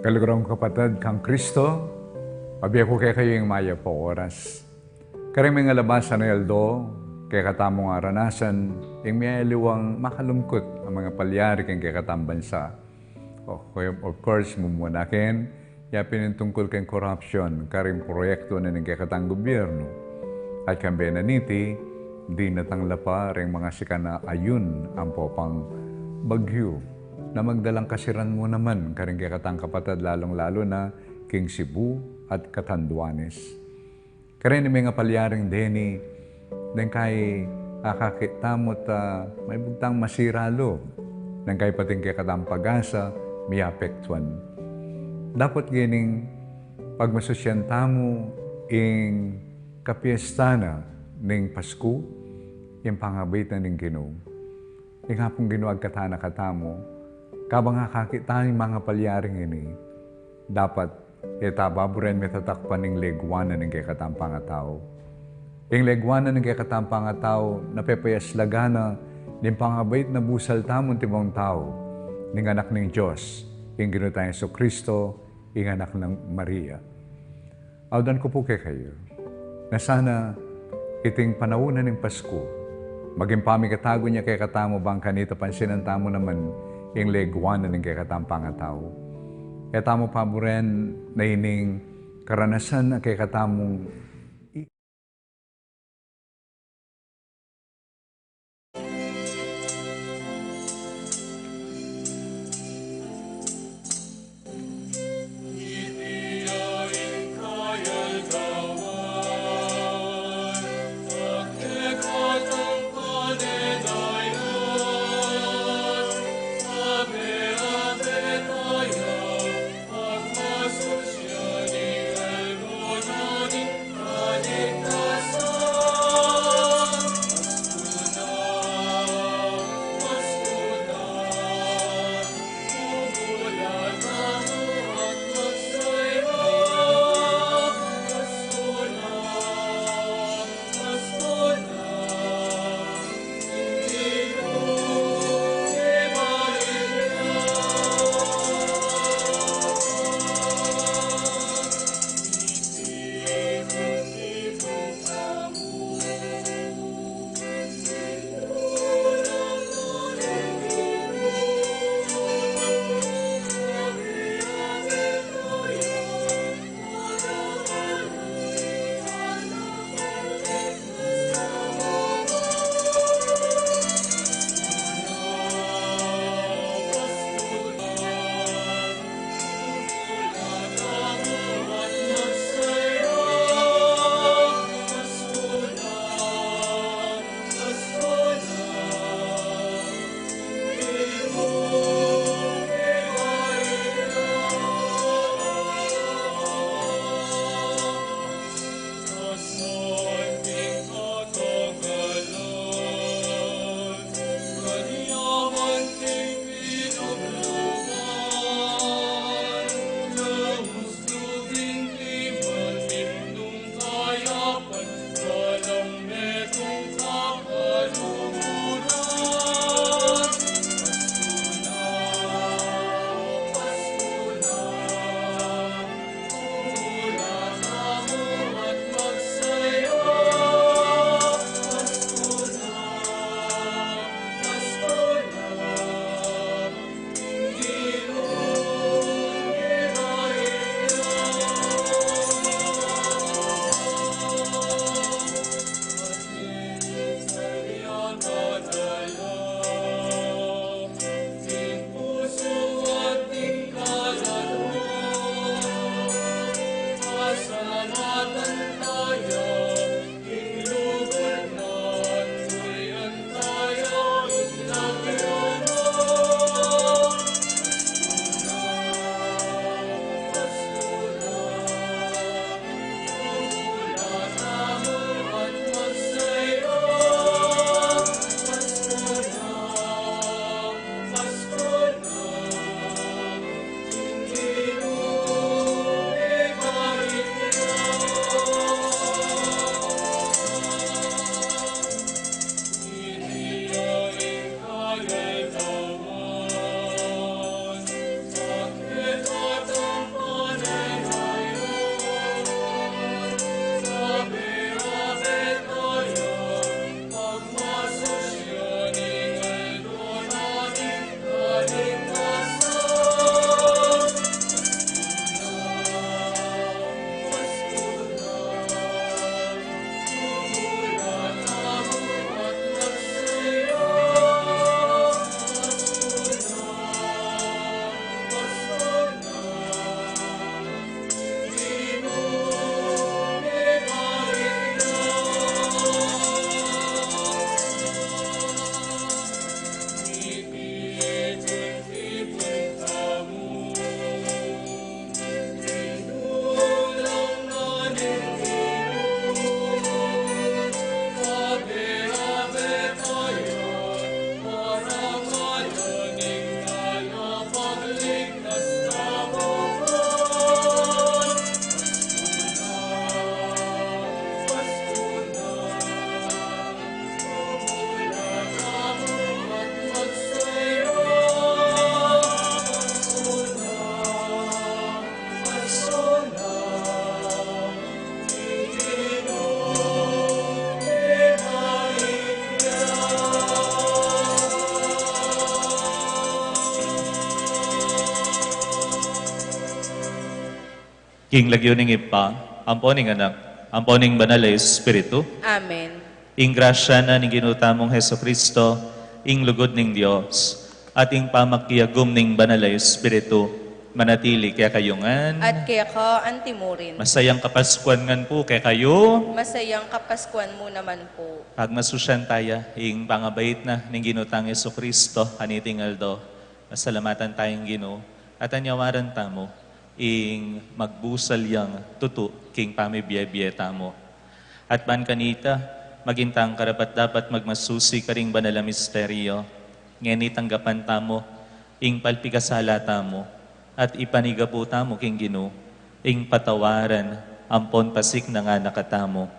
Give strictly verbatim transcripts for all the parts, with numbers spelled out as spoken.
Kaluguran kung kapatad kang Kristo, pabie ku kekayu ing mayap a oras. Karing mengalabas a aldo, kekatamung aranasan ing miyayaliwang makalungkut a mangapalyari keng kekatang bansa. O, of course, mumuna ken, yapin ing tungkul keng korapsyon karing proyektu na ning kekatang gubyernu. At kambe na niti, dinatang la pa ring mangasikan a ayun ampo pang bagyu na magdalang kasiran mu naman karing kekatang kapatad, lalung-lalu na king Cebu at Catanduanes. Kareng mengapalyaring deni, deng kai akakit tamu ta maibugtang masira lub, deng kai pating kekatang pag-asa miapektuan. Dapot gening pagmasusyan tamu ing kapiesta na ning Pasku, ing pangabait na ning Ginu. Ing Apung Ginu agkatan na katamu, kabang akakit tang mangapalyaring ini, dapat e ta baburen mitatakpan ing legwanan ning kekatang pangatau. Ing legwanan ning kekatang pangatau, napepayaslagan na ning pangabait na busal tamung tibung tau, ning Anak ning Dios, ing Ginu tang Jesucristo, ing Anak nang Maria. Audan ku pu kekayu, na sana iting panaun na ning Pasku, maging pamikatagun ya kekatamu bang kanita pansinan tamu naman ing legwanan ning kekatang pangatau. E tamu paburen na ining karanasan a kekatamung King lagyu ning Ibpa, ampo ning Anak, ampo ning Banal a Espiritu. Amen. Ing grasya na ning Ginu tamung Jesucristo, ing lugud ning Dios, at ing pamakiagum ning Banal a Espiritu, manatili kekayu ngan. At keka antimurin. Masayang Kapaskuan ngan pu kekayu. Masayang Kapaskuan mu naman pu. Pagmasusyan taya ing pangabait na ning Ginu tang Jesucristo, kaniting aldo, pasalamatan taya ing Ginu, at anyawaran tamu ing magbusal yang tutu king pamibie-bie tamu. At ban kanita, maging tang karapat-dapat magmasusi karing banal a misteryo, ngeni tanggapan tamu ing palpikasala tamu, at ipanigapu tamu king Ginu ing patawaran ampon pasiknangan na katamu.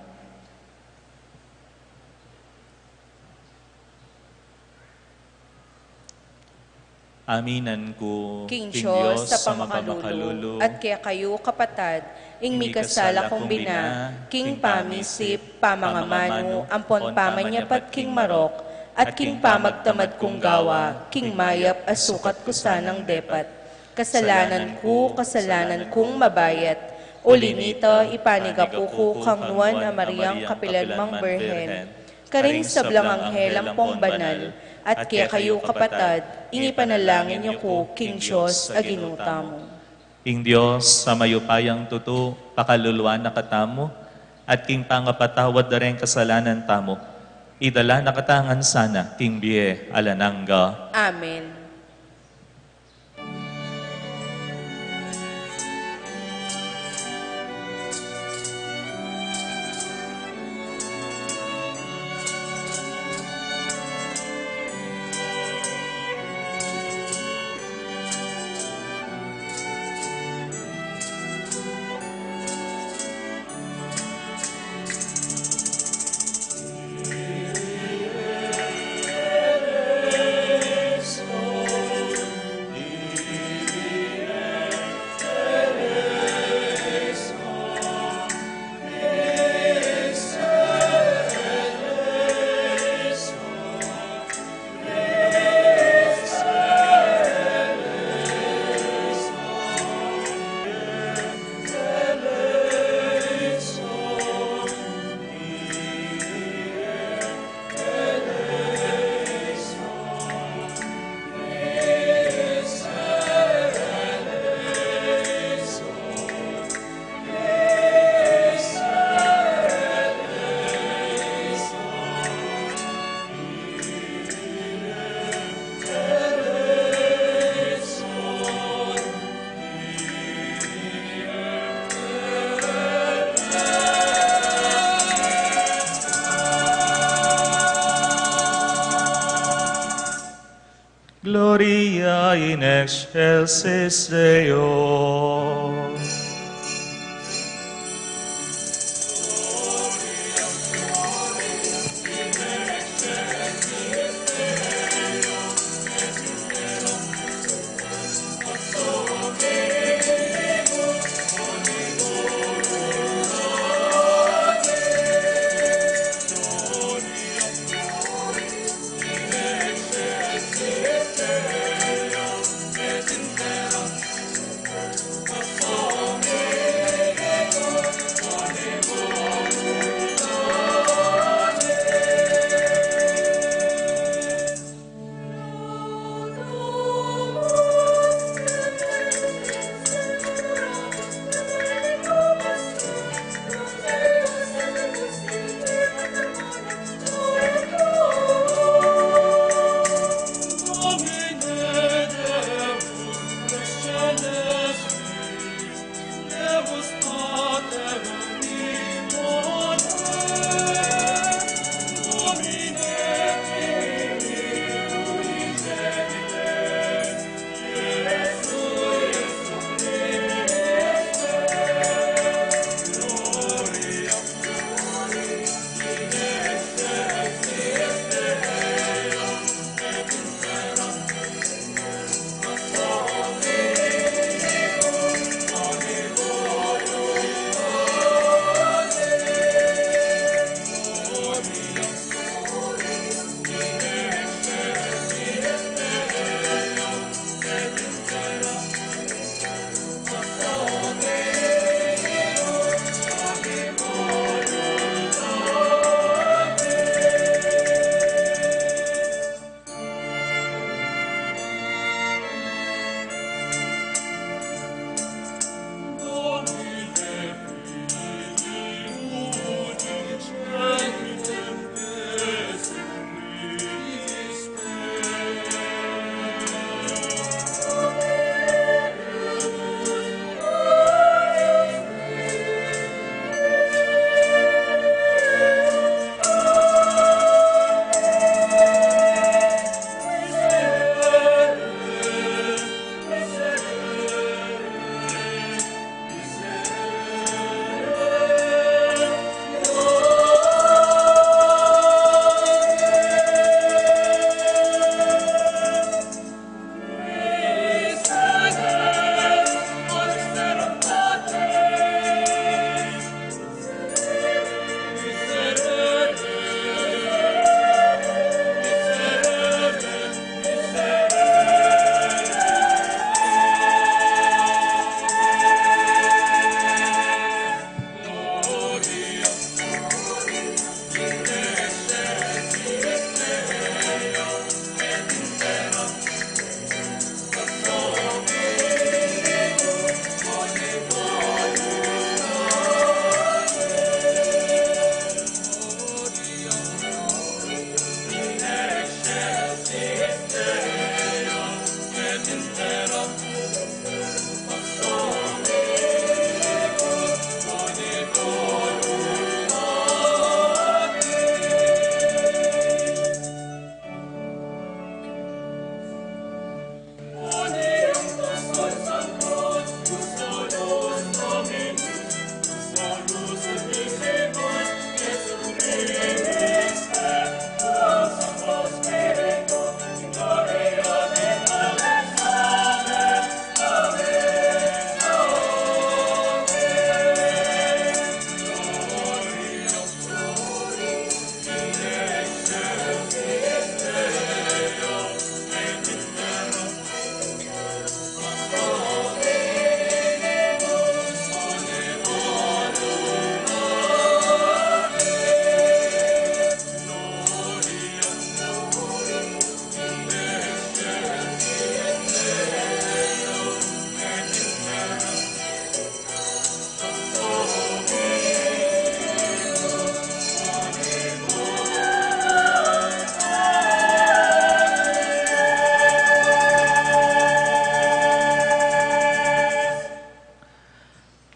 Aminan ku king Dios a mapamakalulu, at kekayu kapatad, ing mikasala kung bina, king pamisip, pamangamanu, ampon pamanyapat king marok, at king pamagtamad kung gawa, king mayap a sukat ku sanang depat. Kasalanan ku, kasalanan kung mabayat. Uli nita, ipanigapu ku kang Nuan a Mariang kapilan mang Birhen, karing sablang anghel ampong banal, at kekayu kapatad, ing ipanalangin yu ku king Dios a Ginu tamu. Ing Dios a mayupayang tutu, pakaluluan na katamu, at king pangapatawad da reng kasalanan tamu, idala na kata ngan sana king bie alang angga. Amen. Gloria in excelsis Deo.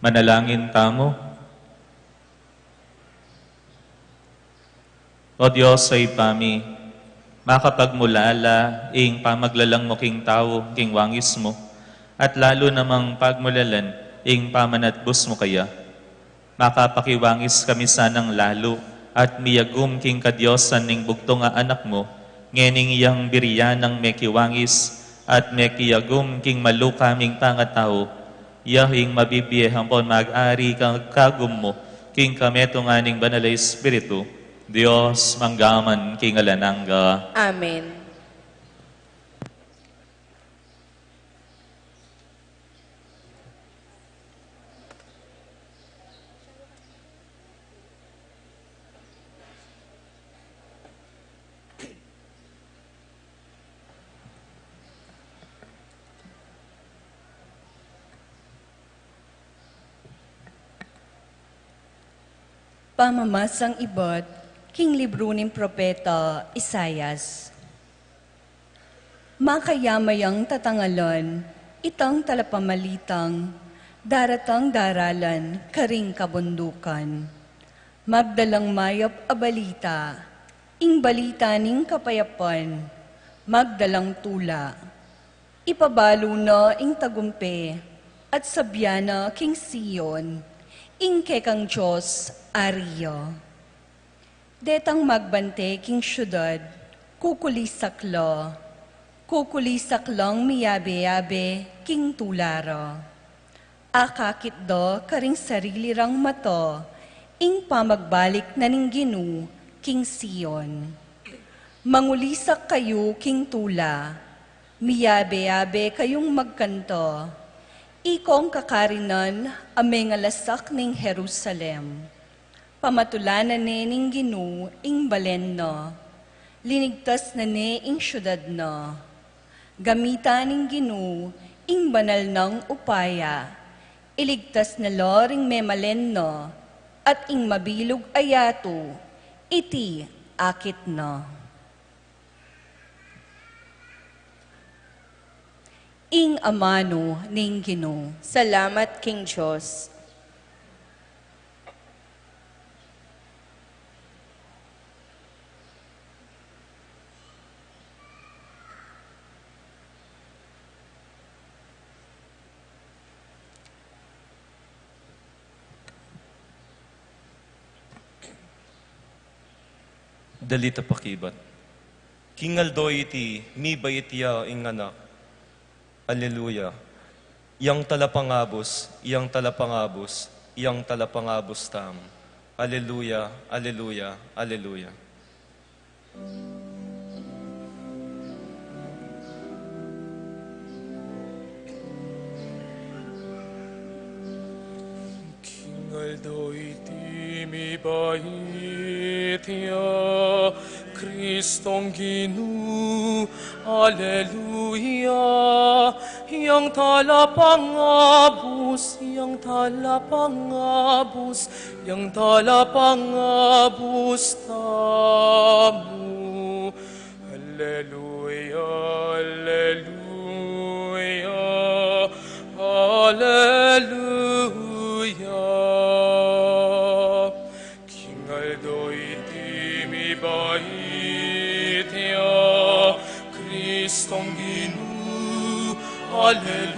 Manalangin tamu. O Dios a Ibpa mi, makapagmulala ing pamaglalang mu king tau king wangis mu, at lalu namang pagmulalan ing pamanatbus mu kaya. Makapakiwangis kami sanang lalu at miyagum king kadiosan ning bugtung a Anak mu, ngening iyang birian nang mekiwangis at mekiagum king maluka ming pangatau, iya ing mabibie ampon mag-ari kagum mu, king kametungan ning Banal a Espiritu, Dios, mangga man king alang angga. Amen. Pamamasang ibat king libru ning propeta Isaias. Makayamayang tatangalan itang talapamalitang daratang daralan karing kabundukan. Magdalang mayap a balita, ing balita ning kapayapan, magdalang tula. Ipabalu na ing tagumpe, at sabyan na king Sion, ing kekang Dios Ari ya. Detang magbante king siudad, kukulisak la, kukulisak lang miyabe-yabe king tula ra. Akakit da karing sarili rang mata ing pamagbalik na ning Ginu king Sion. Mangulisak kayu king tula, miyabe-yabe kayung magkanta, ikong kakarinan a mengalasak ning Jerusalem. Pamatulanan ne ning Ginu ing balen na, linigtas na ne ing siudad na. Gamitan ning Ginu ing banal nang upaya, iligtas na la ring memalen na, at ing mabilug a yatu, iti akit na. Ing amanu ning Ginu. Salamat king Dios. Dalita pakibat. King aldo iti, mibait ya ing anak. Aleluya. Yang talapangabus, yang talapangabus, yang talapangabus tam. Aleluya, aleluya, aleluya. King aldo iti mibait ya Kristong Ginu, aleluya. Yang talapangabus, yang talapangabus, yang talapangabus tamu. Aleluya, aleluya, aleluya. King aldo iti mibait ya Kristong Ginu, aleluya.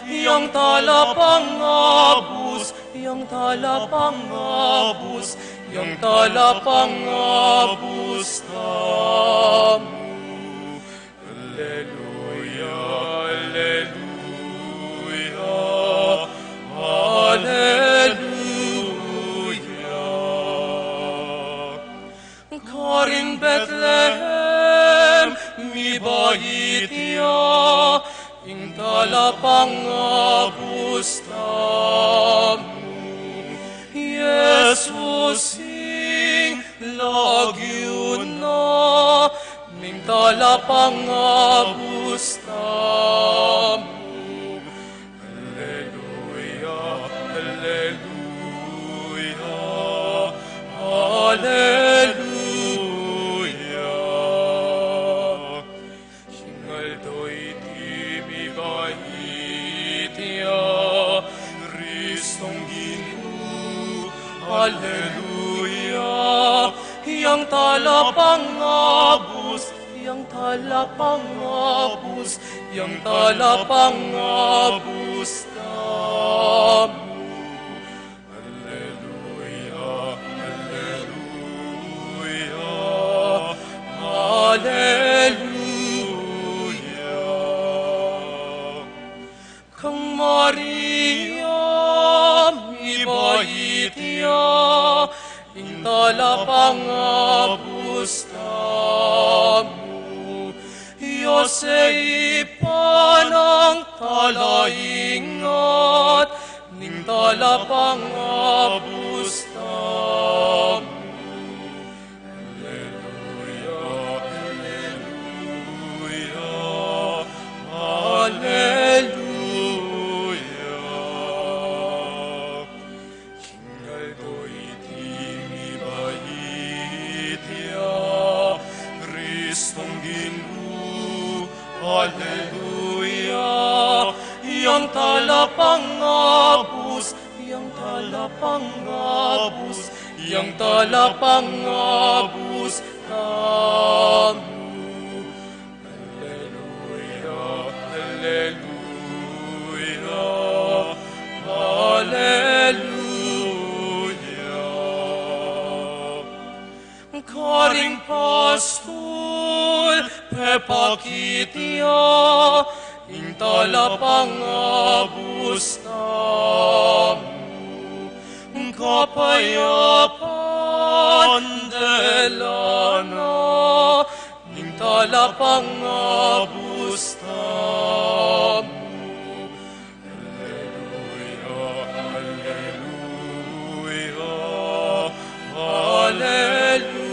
Yang talapangabus, yang talapangabus, yang talapangabus tamu. Aleluya, aleluya, aleluya. Karin Betlehem, mibait ya ing talapangabus tamu. Jesus ing lagyu na, ing talapangabus tamu. Aleluya, aleluya, aleluya. King aldo iti mibait ya Kristong Ginu, Alleluia. Yang talapangabus, yang talapangabus, yang talapangabus tamu. Alleluia, alleluia, alleluia. Kang Maria mibait ya, ing talapangabus tamu. Yose, ibpa nang talaingat, ning talapangabus tamu. Alleluia, alleluia, alleluia. King aldo iti mibait ya, Kristong Ginu, Alleluia. Yang talapangabus, yang talapangabus, yang talapangabus tamu. Alleluia, alleluia, alleluia. Karing pastul pepakit ya ing talapangabus tamu. Kapayapan dela na ning talapangabus tamu. Alleluia, alleluia, alleluia.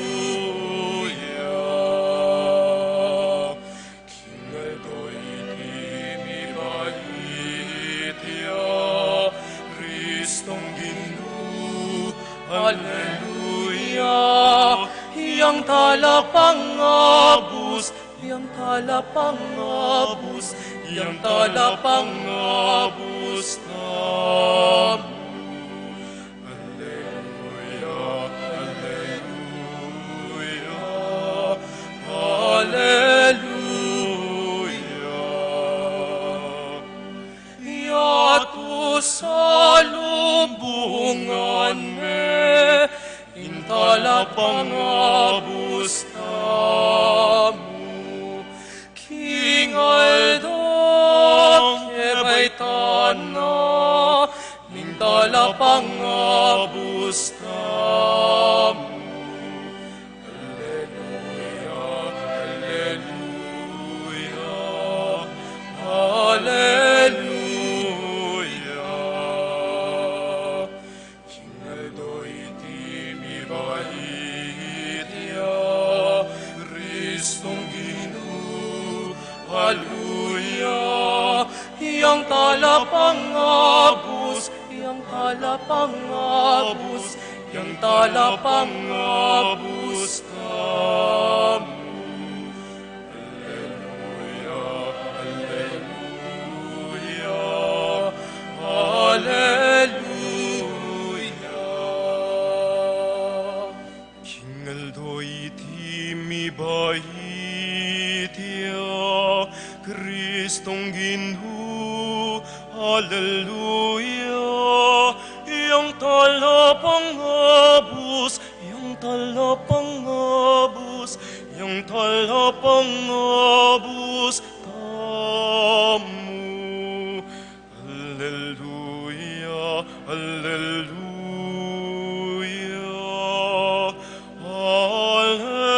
King aldo iti mibait ya, Kristong Ginu, Alleluia. Yang talapangabus, yang talapangabus, yang talapangabus tamu. Alleluia, alleluia, alleluia. Yatu salubungan me ing talapangabus tamu. King aldo kebaitan na ning talapangabus tamu. Alleluia, alleluia, alleluia. King aldo iti mibait ya, Kristong Ginu, Alleluia. Yang talapangabus, yang talapangabus, yang talapangabus tamu. Alleluia, alleluia, alleluia. King aldo iti mibait ya, Kristong Ginu, Alleluia. Yang talapangabus, yang talapangabus, yang talapangabus tamu. Alleluia, alleluia, alleluia.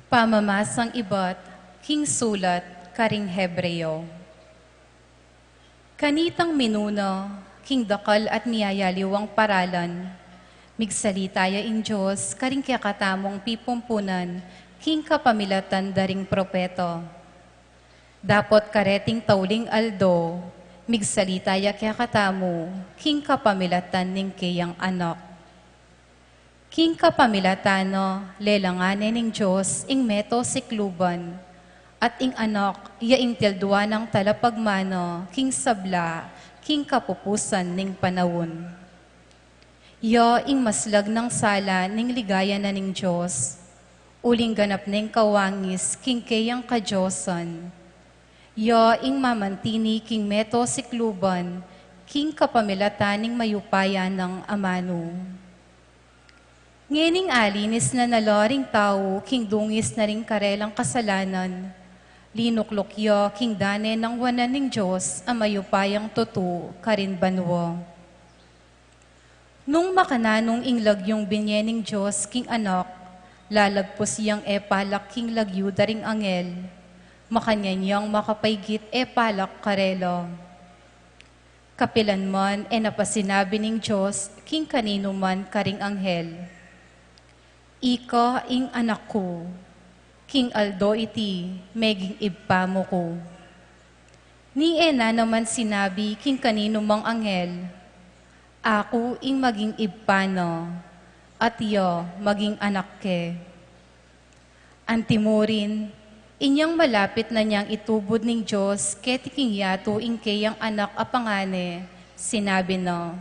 Pamamasang ibat king sulat karing Hebreo. Kanitang minuna, king dakal at miyayaliwang paralan. Migsalita ya ing Dios karing kekatamung pipumpunan king kapamilatan da ring propeta. Dapot kareting tauling aldo, migsalita ya kekatamu king kapamilatan ning keyang Anak. King kapamilatan na, lelangan ne ning Dios ing meto sikluban, at ing Anak ya ing tildua nang talapagmana king sabla king kapupusan ning panaun. Ya ing maslag nang sala ning ligaya na ning Dios, uling ganap neng kawangis king keyang kadiosan. Ya ing mamantini king meto sikluban king kapamilatan ning mayupaya nang amanu. Ngening alinis na na la ring tau king dungis na ring karelang kasalanan, linukluk ya king dane nang wanan ning Dios a mayupayang tutu karin banua. Nung makananung ing lagyung binie ning Dios king Anak, lalagpus yang e palak king lagyu da ring anghel, makanyan yang makapaigit e palak karela. Kapilan man e na pa sinabi ning Dios king kaninuman karing anghel, "Ika ing Anak ku, king aldo iti meging Ibpa mu ku." Ni e na naman sinabi king kaninumang anghel, "Aku ing maging Ibpa na, at iya maging Anak ke." Antimurin, inyang malapit na niang itubud ning Dios keti king yatu ing keyang Anak a pangane, sinabi na,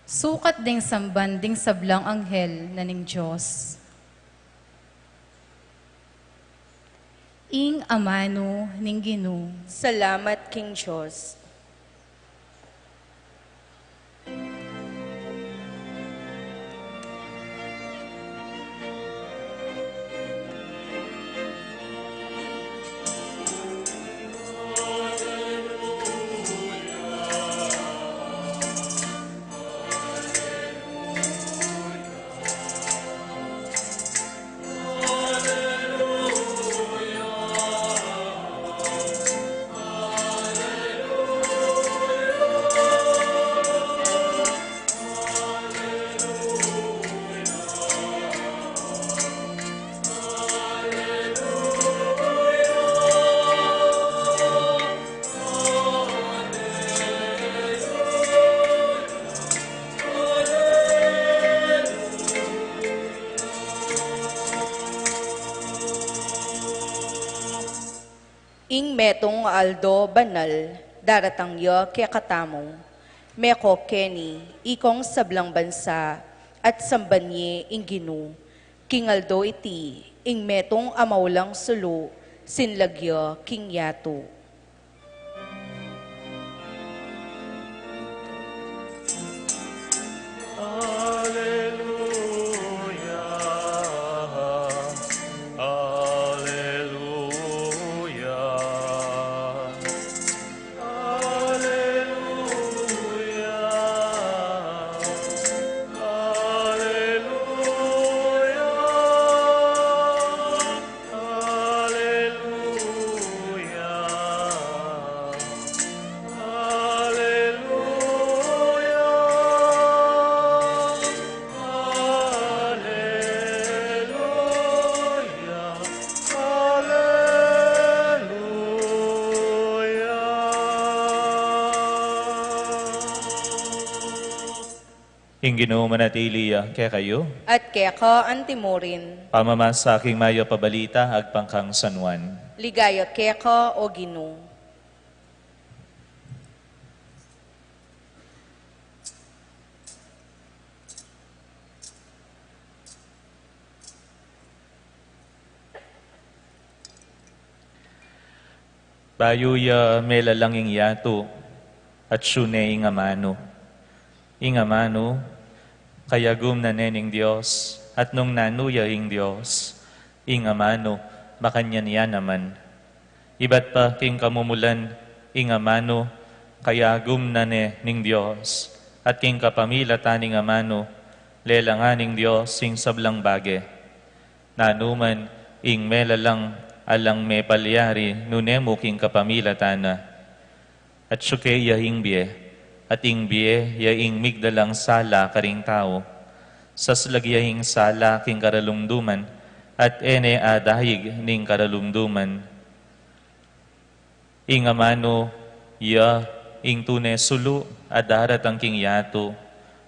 "Sukat deng samban ding sablang anghel na ning Dios." Ing amanu ning Ginu. Salamat king Dios. Ing metung a aldo banal daratang ya kekatamu. Meko keni ikong sablang bansa at samban ye ing Ginu. King aldo iti, ing metung a maulang sulu sinlag ya king yatu. Aleluya. Aleluya. Aleluya. Aleluya. Aleluya. Aleluya. Aleluya. Ing Ginu manatili ya kekayu. At keka antimurin. Pamamasa king mayap a balita agpang kang San Juan. Ligaya keka, o Ginu. Bayu ya melalang ing yatu, atsu ne ing amanu. Ing amanu, kayagum na ne ning Dios, at nung nanu ya ing Dios, ing amanu, makanyan ya naman. Ibat pa king kamumulan, ing amanu, kayagum na ne ning Dios, at king kapamilatan ning amanu, lelangan ning Dios ing sablang bage. Nanu man ing melalang alang mepalyari nune mu king kapamilatan na. Atsu ke ya ing bie, At ing bie ya ing migdalang sala karing tau. Saslag ya ing sala king karalumduman, at e ne adaig ning karalumduman. Ing amanu ya ing tune sulu a daratang king yatu,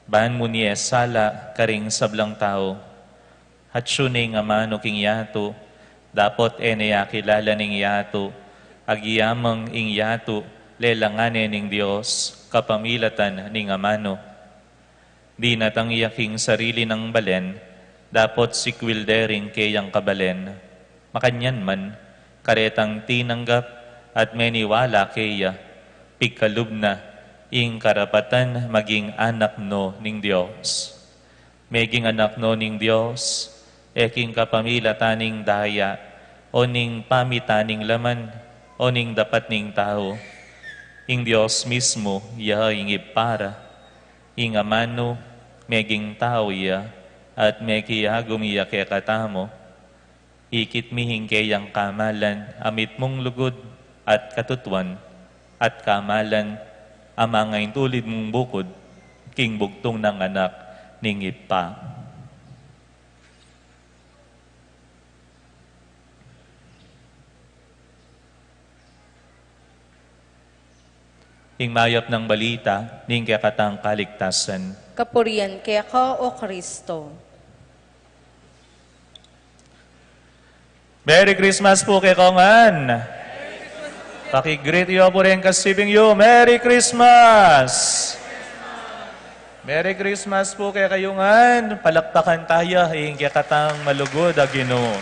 ban mu ne sala karing sablang tau. Atsu ne ing amanu king yatu, dapot e ne akilala ning yatu, agyamang ing yatu lelangan ne ning Dios kapamilatan ning amanu. Dinatang ya king sarili nang balen, dapot sikwil de ring keyang kabalen. Makanyan man, karetang tinanggap at meniwala keya, pigkalub na ing karapatan maging anak no ning Dios. Meging anak no ning Dios, e king kapamilatan ning daya, o ning pamitan ning laman, o ning dapat ning tau. Ing Dios mismu, ya ing Ibpa ra. Ing amanu, meging tau ya, at mekiagum ya kekatamu. Ikit mi ing keyang kamalan a mitmung lugud at katutuan, at kamalan a mangaintulid mung bukud king bugtung nang anak ning Ibpa. Ing mayap nang balita ning kekatang kaligtasan. Kapurian keka, O Kristo. Merry Christmas pu kekongan. Paki-greet yu pu ring kasibing yu. Merry Christmas! Merry Christmas pu kekayu ngan. Palakpakan taya ing kekatang malugud a Ginu.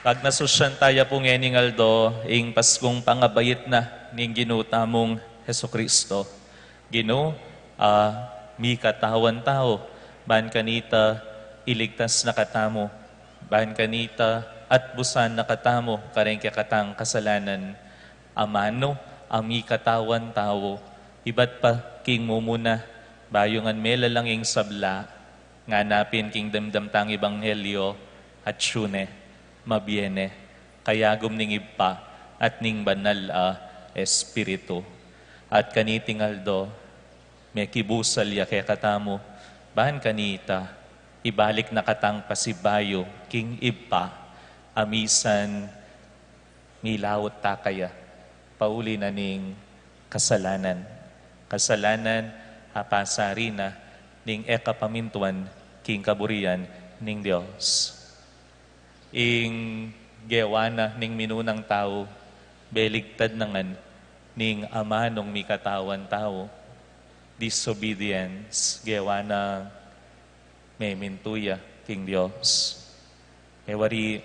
Pagnasusyan taya pu ngening aldo ing Paskung pangabait na ning Ginu tamung Jesucristo. Ginu, a mikatawan tau, ban kanita iligtas na katamu, ban kanita atbusan na katamu kareng kekatang kasalanan. Amanu a mikatawan tau, ibat pa king mumuna, bayu ngan melalang ing sabla, ngana pin king damdam tang ebanghelyo, atsu ne, mabie ne, kayagum ning Ibpa at ning Banal a Espiritu. At kaniting aldo, mekibusal ya kekatamu, ban kanita, ibalik na katang pasibayu king Ibpa, a misan milaut ta kaya, pauli na ning kasalanan. Kasalanan a pasari na ning e kapamintuan king kaburian ning Dios. Ing gewa na ning minunang tau, beligtad na ngan ning amanung mikatawan tau. Disobedience, gewa na memintu ya king Dios. E wari,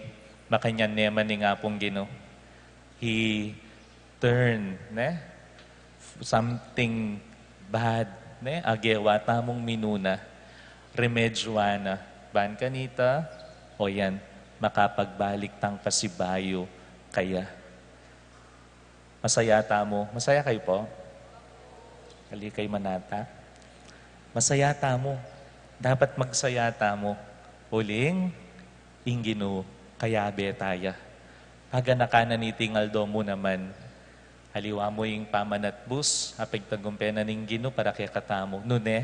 makanyan ne man ning Apung Ginu. He turn, ne? Something bad, ne? A gewa tamung minuna, remedyuan na. Ban kanita, o yan, makapagbalik tang pasibayu kaya. Masaya tamu. Masaya kayu pu? Ali kayu manata. Masaya tamu. Dapat magsaya tamu. Uling, ing Ginu, kayabe taya. Paganakan na niting aldo mu naman. Aliwa mu ing pamanatbus a pigtagumpe na ning Ginu para kekatamu. Nune,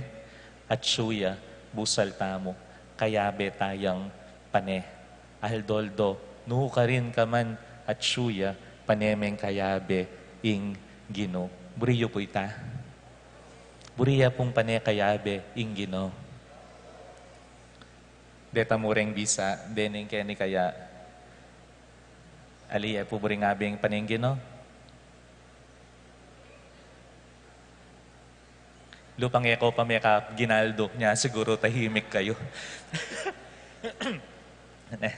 atsu ya, busal tamu. Kayabe tayang pane. Aldo-aldo, nukarin ka man, atsu ya, pane meng kayabe ing Ginu. Buri yu pu ita. Buri ya pung pane kayabe ing Ginu. Deta mu reng bisa, dening keni kaya. Ali, e pu buri ngabe ing pane ning Ginu? Lupang e ko pa mekaginaldo, nya siguru tahimik kayu. Ne?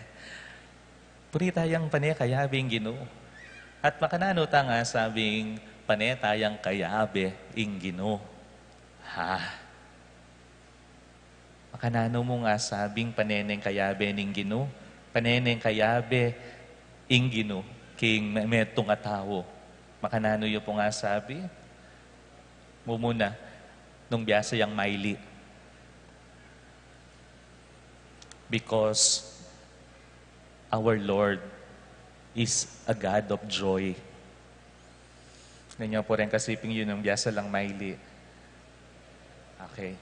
Buri tayang pane kayabe ing Ginu. At makananu ta ngasabing pane tayang kayabe ing Ginu? Ha? Makananu mu ngasabing pane neng kayabe ning Ginu? Pane neng kayabe ing Ginu king me-, metung a tau. Makananu yu pu ngasabi? Mumuna, nung biasa yang maili. Because our Lord is a God of joy. Nanu pu reng kasiping yu nung biasa lang maili? Okay.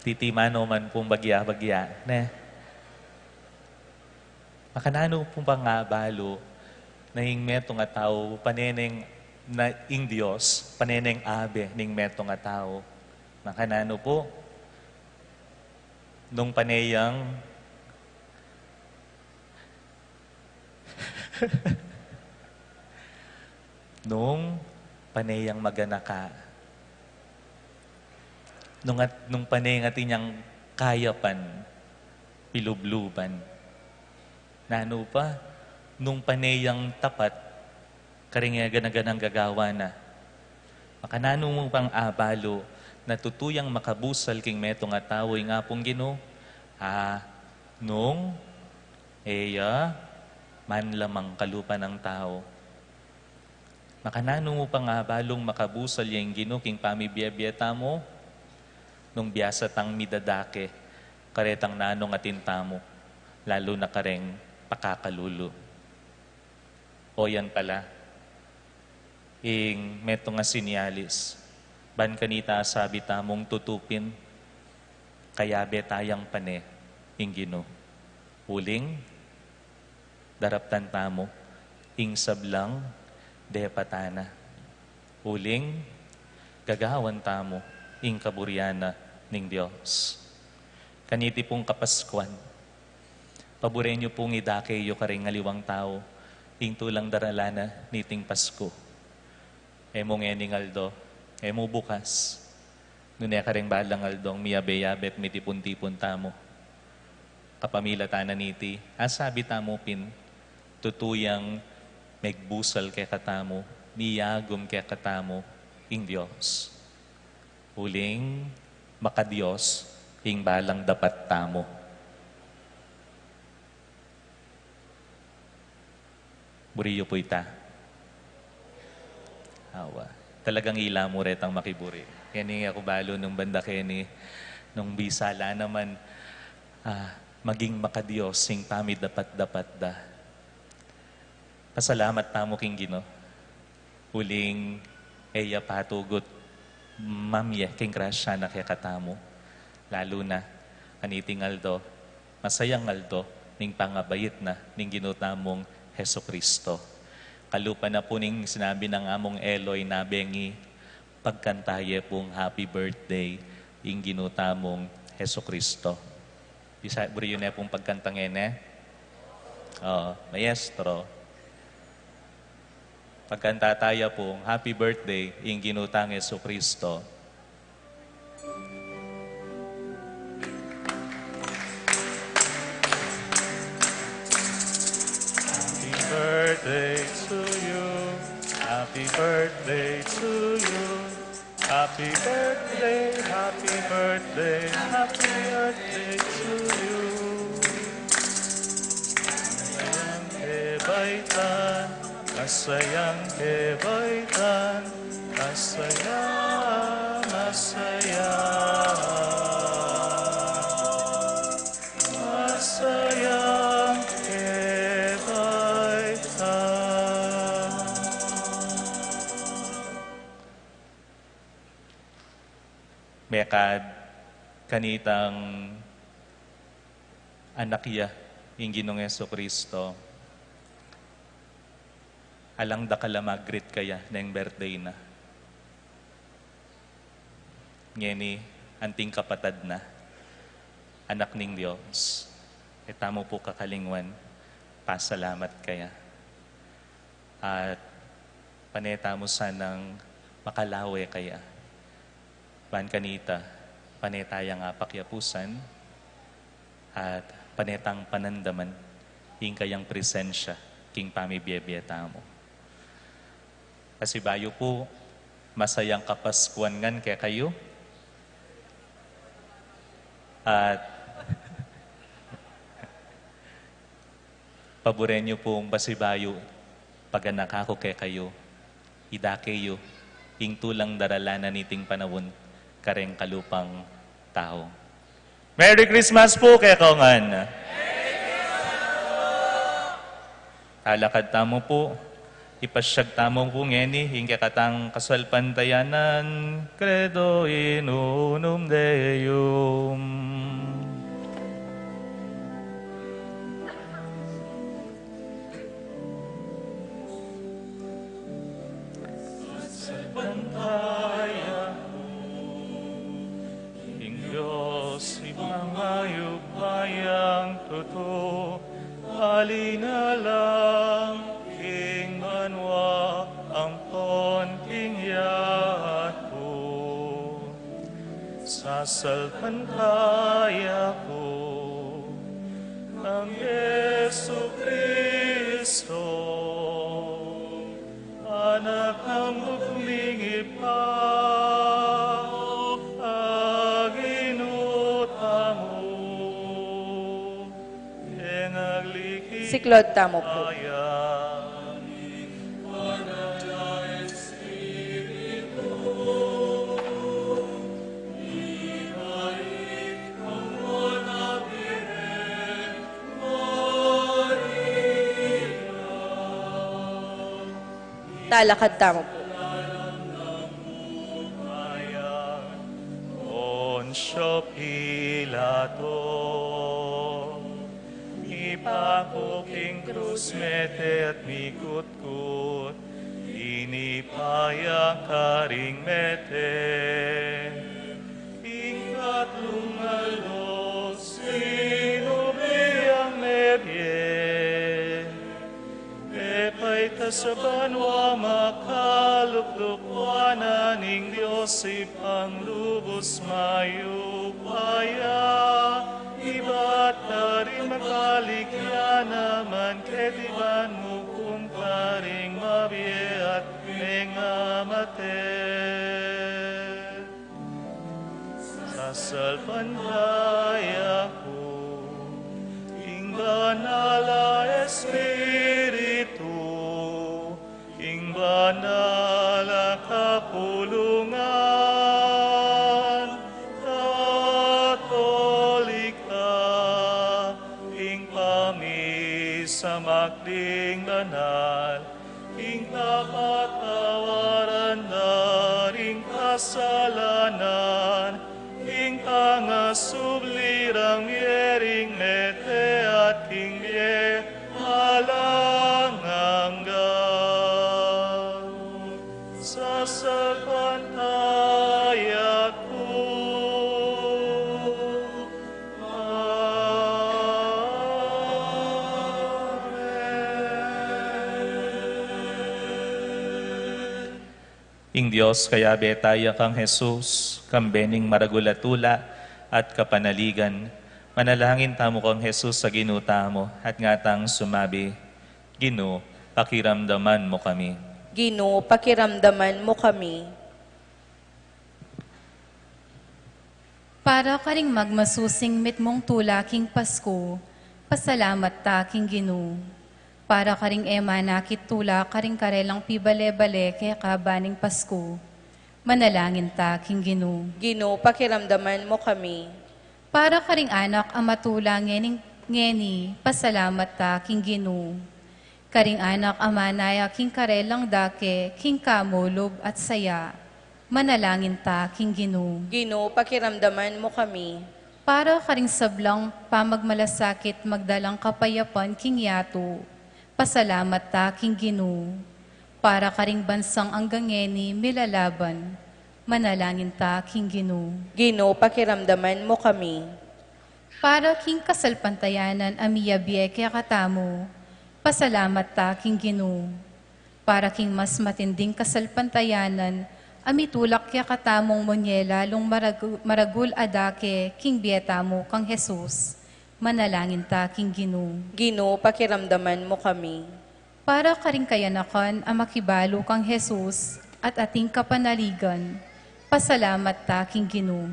Titiman no man pung bagya-bagya, ne? Makananu pu pang abalu na ing metung a tau, pane neng, na ing Dios, pane neng abe ning metung a tau? Makananu pu? Nung pane yang Nung pane yang maganaka. Nung at, nung pane yang atin yang kayapan, pilubluban. Nanu pa, nung pane yang tapat, karing e gana-ganang gagawa na. Makananu mu pang abalu na tutu yang makabusal king metung a tau ing Apung Ginu? A, nung e ya manlamang kalupa nang tau. Makananu mu pang abalung makabusal ya ing Ginu king pamibie-bie tamu? Nung biasa tang midadake karetang nanung atin tamu, lalu na kareng pakakalulu. O yan pala, ing metung a sinyalis, ban kanita asabi tamung tutu pin, kayabe tayang pane ing Ginu. Uling, daraptan tamu ing sablang depatan na. Uling, gagawan tamu ing kaburian na ning Dios. Kaniti pung Kapaskuan, paburen yu pung idake yu karing aliwang tau ing tulang daralan na niting Pasku. E mu ngening aldo, e mu bukas, nune kareng balang aldong miyabe-yabe at mitipun-tipun tamu. Kapamilatan na niti, asabi tamu pin, tutu yang megbusal kekatamu, miyagum kekatamu ing Dios. Uling, makadios ing balang dapat tamu. Buri yu pu ita. Awa. Talagang ila mu retang makiburi. Keni aku balu nung banda keni, nung bisa la naman, ah, maging makadios ing pamidapat-dapat da. Pasalamat tamu king Ginu. Uling e ya patugut mamie king grasya na kekatamu. Lalu na, kaniting aldo, masayang aldo ning pangabait na ning Ginu tamung Jesucristo. Kalupa na pu ning sinabi nang Among Eloy na bengi, pagkanta ye pung happy birthday ing Ginu tamung Jesucristo. Bisa, buri yu ne pung pagkanta ngeni? O, maestro. Pagkanta taya pung happy birthday ing Ginu tang Jesucristo. Happy birthday to you. Happy birthday to you. Happy birthday, happy birthday, happy birthday to you. Masayang kebaitan, masayang kebaitan, masaya, masaya, masayang kebaitan. Mekad kanitang anak ya, ing Ginung Jesucristo, alang dakal a mag-greet kaya neng birthday na. Ngeni, anting kapatad na, anak ning Dios, e tamu pu kakalingwan, pasalamat kaya. At pane tamu sanang makalawe kaya. Ban kanita, pane tayang apakyapusan, at pane tang panandaman ing kayang presensya king pamibie-bie tamu. Pasibayu pu, masayang Kapaskuan ngan kekayu. At paburen yu pung pasibayu, pag-anak aku kekayu, idake yu ing tulang daralan na niting panaun kareng kalupang tau. Merry Christmas pu kekayu ngan. Talakad tamu pu. Ipasyag tamu pu ngeni ing kekatang kasalpantayanan, Credo in unum Deum. Sasalpantaya ku king Dios, Ibpang mayupayang tutu, ali na lang king banua ampon king yatu. Sasalpantaya ku kang Jesucristo, Anak nang Bugtung Ibpa, a Ginu tamu. Siklaud tamu pu. Talakad tamu pu. Poncio Pilato, mipaku king krus, mete at mikutkut, tinipa ya karing mete. Ing katlung aldo, sinubli yang mebie. Mepaitas a banua, makalukluk wanan ing Dios Ibpang lubus mayupaya, ibat karin magbalik ya naman keti ban mukum karing mabie at mengamate. Sasalpantaya ku ing Banal a Espiritu, ing banal a kapulungan, Katolika, ing pamisamak ding banal, ing kapatawaran da ring kasalanan, ing pangasubli rang mie ring mete at king bie alang angga. Sasalpantaya ku. Amen. Ing Dios kayabe taya kang Jesus, kambe ning maragul a tula at kapanaligan. Manalangin tamu kang Jesus a Ginu tamu, at ngatang sumabi, Ginu, pakiramdaman mu kami. Ginu, pakiramdaman mu kami. Para karing magmasusing mitmung tula king Pasku, pasalamat ta king Ginu. Para karing e manakit tula karing karelang pibale-bale keka ba ning Pasku, manalangin ta king Ginu. Ginu, pakiramdaman mu kami. Para karing anak a matula ngeni, ngeni, pasalamat ta king Ginu. Karing anak a manaya king karelang dake king kamulub at saya, manalangin ta king Ginu. Ginu, pakiramdaman mu kami. Para karing sablang pamagmalasakit magdalang kapayapan king yatu, pasalamat ta king Ginu. Para karing bansang anggang ngeni milalaban, manalangin ta king Ginu. Ginu, pakiramdaman mu kami. Para king kasalpantayanan a miyabie kekatamu, pasalamat ta king Ginu. Para king mas matinding kasalpantayanan a mitulak kekatamung munye lalung maragu-, maragul a dake king bie tamu kang Jesus, manalangin ta king Ginu. Ginu, pakiramdaman mu kami. Para karing kayanakan a makibalu kang Jesus at ating kapanaligan, pasalamat ta king Ginu.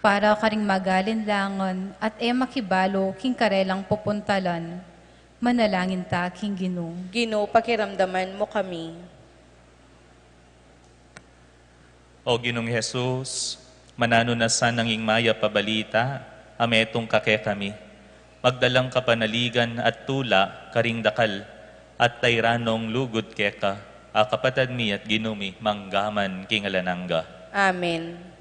Para karing magalinlangan at e makibalu king karelang pupuntalan, manalangin ta king Ginu. Ginu, pakiramdaman mu kami. O Ginung Jesus, mananu na sanang ing mayap a balita a metung ka kekami, magdalang kapanaligan at tula karing dakal At tairanong lugud keka, a kapatad mi at Ginu mi, manggaman king alang angga. Amen.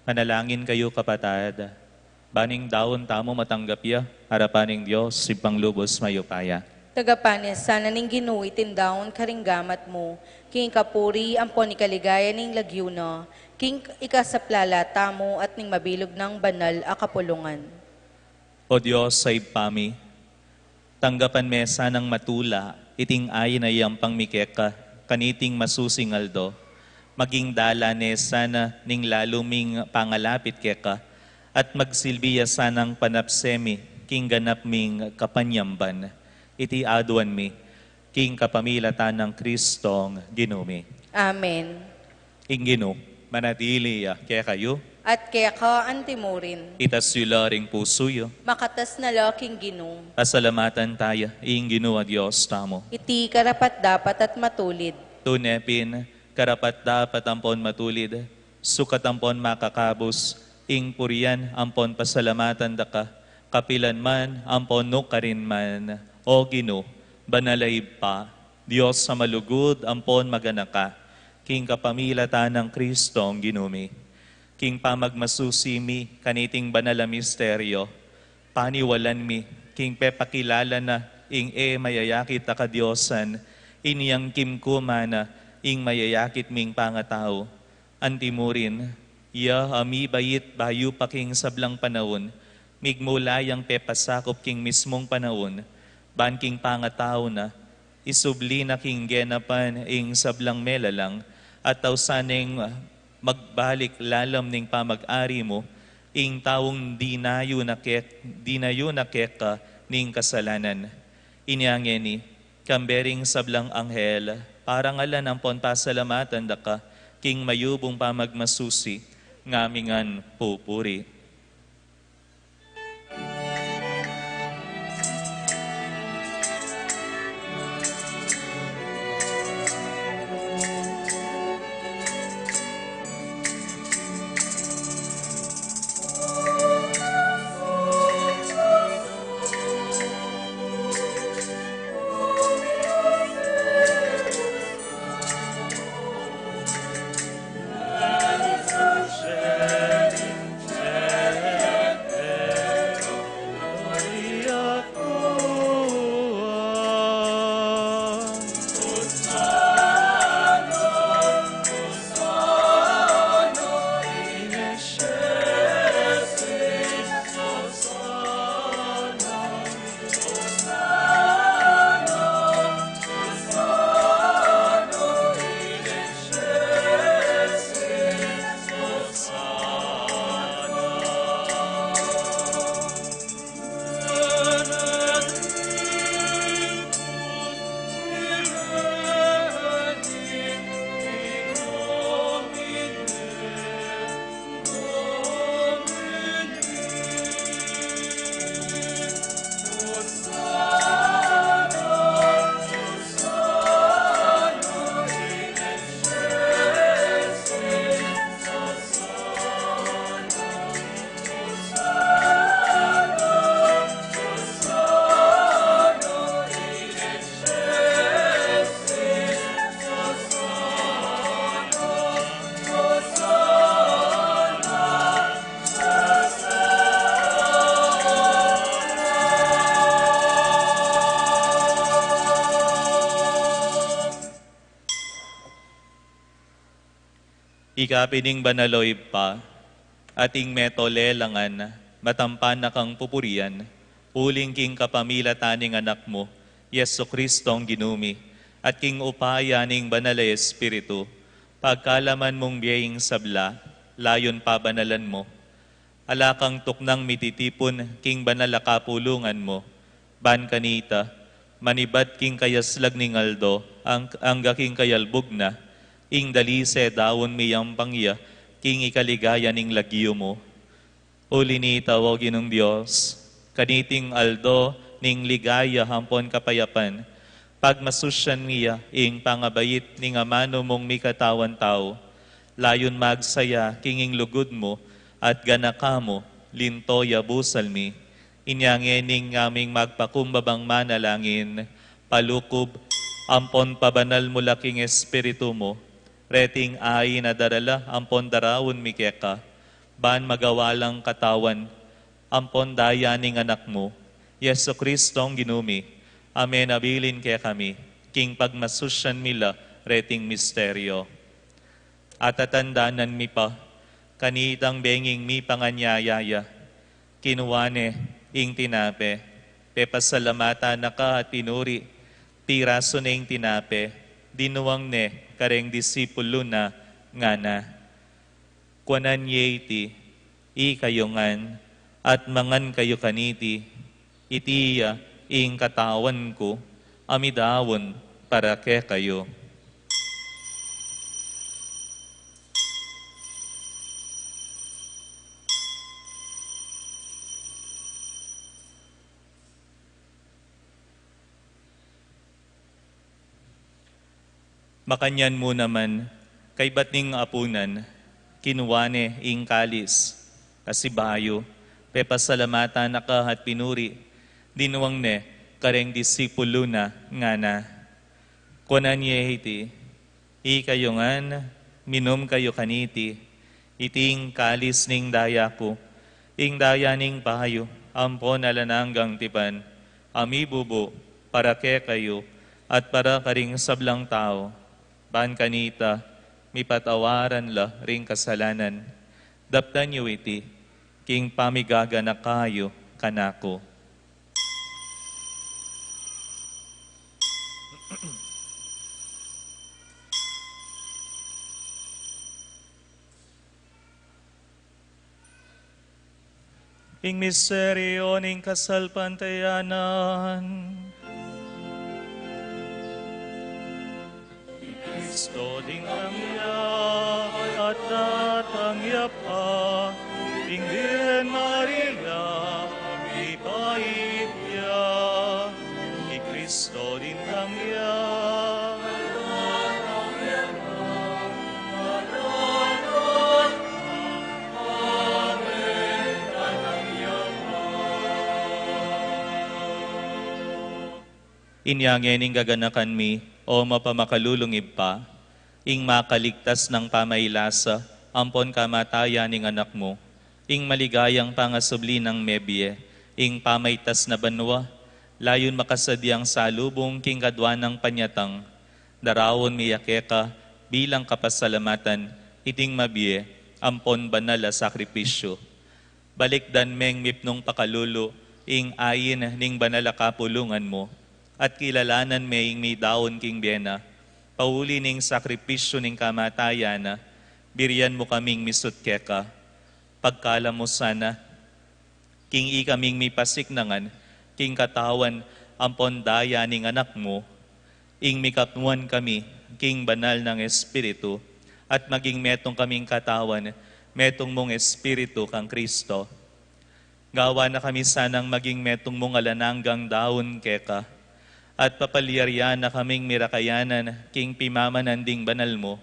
Manalangin kayu, kapatad, ban ing daun tamu matanggap ya arapan ning Dios, Ibpang lubus mayupaya. Tagapan ne sana ning Ginu iting daun karing gamat mu, king kapuri ampon ikaligaya ning lagyu na, king ikasaplala tamu at ning mabilug nang banal a kapulungan. O Dios a Ibpa mi, tanggapan me sanang matula iting ain a yampang mi keka kaniting masusing aldo, maging dalan ne sana ning lalu ming pangalapit keka, at magsilbi ya sanang panapse mi king ganap ming kapanyamban. Iti aduan mi king kapamilatan nang Kristong Ginu mi. Amen. Ing Ginu manatili ya kekayu. At keka antimurin. Itas yu la ring pusu yu. Makatas na la king Ginu. Pasalamatan taya ing Ginu a Dios tamu. Iti karapat-dapat at matulid. Tune pin, karapat-dapat ampon matulid, sukat ampon makakabus, ing purian ampon pasalamatan da ka, kapilan man ampon nukarin man, O Ginu, banal a Ibpa, Dios a malugud ampon maganaka, king kapamilatan nang Kristong Ginu mi. King pamagmasusi mi kaniting banal a misteryo, paniwalan mi king pepakilala na ing e mayayakit a kadiosan, inyang kimkuman na ing mayayakit ming pangatau. Antimurin, ya a mibait bayu pa king sablang panaun, migmula yang pepasakup king mismung panaun, ban king pangatau na, isubli na king genapan ing sablang melalang, at tausan neng magbalik lalam ning pamag-ari mu, ing taung dinayu na kek-, dinayu na keka ning kasalanan. Inya ngeni, kambe ring sablang anghel, parangalan ampon pasalamatan da ka, king mayubung pamagmasusi, ngamingan pupuri. Ika pin ing banal, o Ibpa, at ing meto lelangan, matampan na kang pupurian, uling king kapamilatan ning Anak mu, Jesucristong Ginu mi, at king upaya ning Banal a Espiritu, pagkalaman mung bie ing sabla, layun pabanalan mu. Ala kang tuknang mititipun king banal a kapulungan mu, ban kanita, manibat king kayaslag ning aldo, ang-, angga king kayalbug na, ing dalise daun miyampang ya, king ikaligaya ning lagyu mu. Uli nita, o Ginung Dios, kaniting aldo ning ligaya ampon kapayapan, pagmasusyan mi ya ing pangabait ning amanu mung mikatawan tau, layun magsaya king ing lugud mu at ganaka mu, linto ya busal mi. Inya ngening ngaming magpakumbabang manalangin, palukub ampon pabanal mu la king Espiritu mu, reting ain a darala ampon daraun mi keka, ban magawa lang katawan ampon daya ning Anak mu, Jesucristong Ginu mi, a menabilin kekami, king pagmasusyan mi la reting misteryo. Atatandanan mi pa, kanitang benging mipanganyaya ya, kinua ne ing tinape, pepasalamatan na ka at pinuri, pirasu ne ing tinape, dinuang ne kareng disipulu na, ngana: Kuanan ye iti, ikayu ngan, at mangan kayu kaniti, iti ya ing katawan ku, a midaun para kekayu. Pakanyan mu naman, kaybat ning apunan, kinua ne ing kalis, pasibayu, pepasalamatan na ka at pinuri, dinwang ne kareng disipulu na, ngana: Kuanan ye iti, ikayu ngan, minum kayu kaniti, iti ing kalis ning daya ku, ing daya ning bayu ampon alang anggang tipan, a mibubu para kekayu at para karing sablang tau. Ban kanita, mipatawaran la ring kasalanan. Daptan yu iti king pamigaganaka yu kanaku. Ing misteryu ning kasalpantayanan. Kristo ding tangya at tatangya pa, ing Birhen Maria, mipait ya. I Kristo ding tangya. Inya ngeni gaganakan mi, o mapamakalulung Ibpa, ing makaligtas nang pamailasa ampon kamatayan ning Anak mu, ing maligayang pangasubli nang mebie, ing pamaitas na banua, layun makasadyang salubung king kadua nang panyatang, daraun mi ya keka bilang kapasalamatan iting mabie ampon banal a sakripisyu. Balikdan meng mipnung pakalulu ing ain ning banal a kapulungan mu, at kilalanan me ing midaun king bie na, pauli ning sakripisyu ning kamatayan na, birian mu kaming misut keka. Pagkalam mu sana, king ikaming mipasiknangan king katawan ampon daya ning Anak mu, ing mikapuan kami king banal nang Espiritu, at maging metung kaming katawan, metung mung Espiritu kang Kristo. Gawa na kami sanang maging metung mung alang anggang daun keka, at papalyarian na kaming mirakayanan king pimamanan ding banal mu,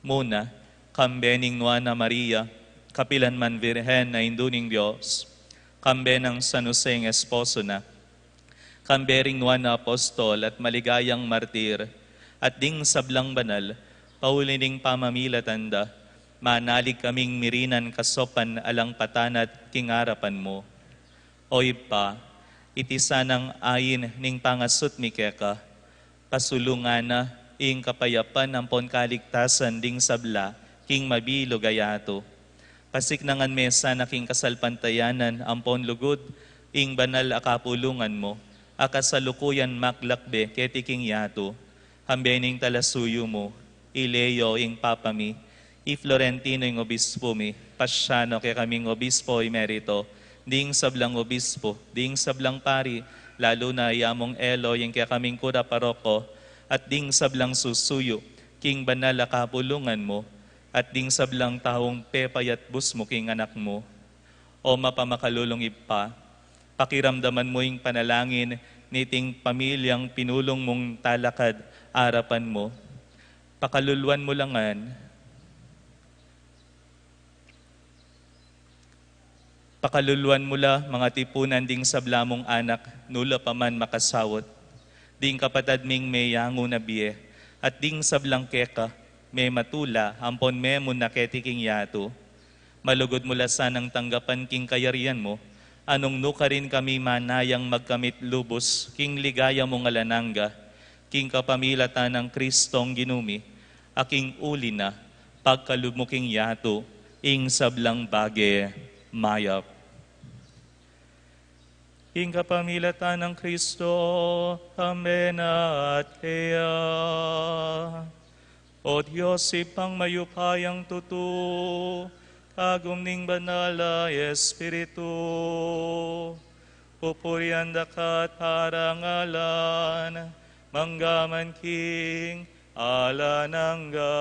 muna, kambe ning Nuan a Maria, kapilan man Virgen a Indu ning Dios, kambe nang San Jose ing esposo na, kambe ring nuan a apostol at maligayang martir, at ding sablang banal, pauli ning pamamilatan da, manalig kaming mirinan kasopan alang patanat king arapan mu. O Ibpa, iti sanang ain ning pangasut mi keka, pasulungan na ing kapayapan ampon kaligtasan ding sabla king mabilug a yatu. Pasiknangan me sana king kasalpantayanan ampon lugud ing banal a kapulungan mu, a kasalukuyan maglakbe keti king yatu. Kambe ning talasuyu mu, i Leo ing Papa mi, i Florentino ing Obispo mi, Pasiano kekaming Obispo Emerito, ding sablang obispo, ding sablang pari, lalu na i Among Elo ing kekaming kura paroko, at ding sablang susuyu king banal a kapulungan mu, at ding sablang taung pepayatbus mu king Anak mu. O mapamakalulung Ibpa, pakiramdaman mu ing panalangin niting pamilyang pinulung mung talakad arapan mu. Pakaluluan mu la ngan. Pakaluluan mu la, mga tipunan ding sabla mung anak, nula pa man makasaut, ding kapatad ming meyangu na bie, at ding sablang keka, mematula ampon memun na keti king yatu. Malugud mu la sanang tanggapan king kayarian mu, a nung nukarin kami manayang magkamit lubus king ligaya mung alang angga, king kapamilatan nang Kristong Ginu mi, a king uli na, pagkalub mu king yatu ing sablang bage mayap. King kapamilatan nang Kristo, kambe na at keya. O Dios, Ibpang mayupayang tutu, kagum ning Banal a Espiritu, pupurian da ka at parangalan, mangga man king alang angga.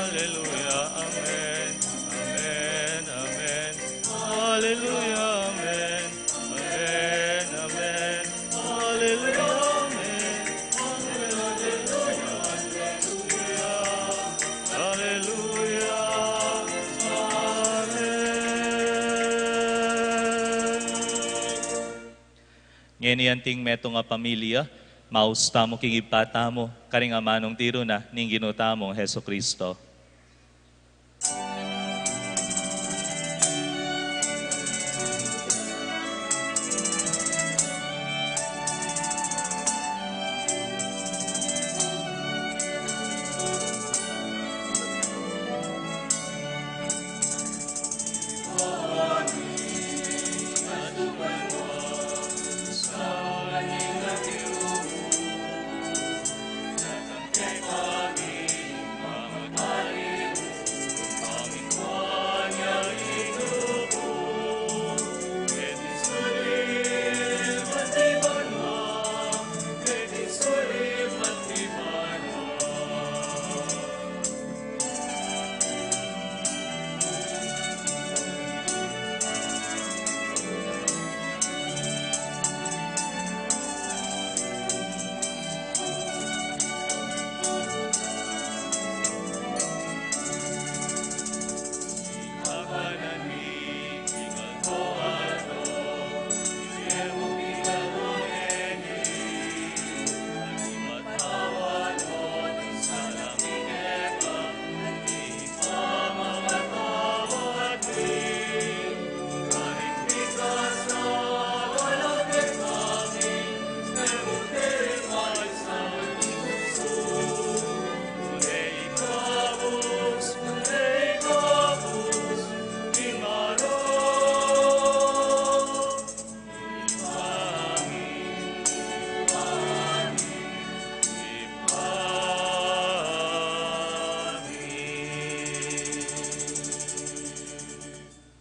Aleluya, amen. Ngeni anting metung a pamilya, maus tamu king Ibpa tamu, karing amanung tiru na ning Ginu tamung Jesucristo.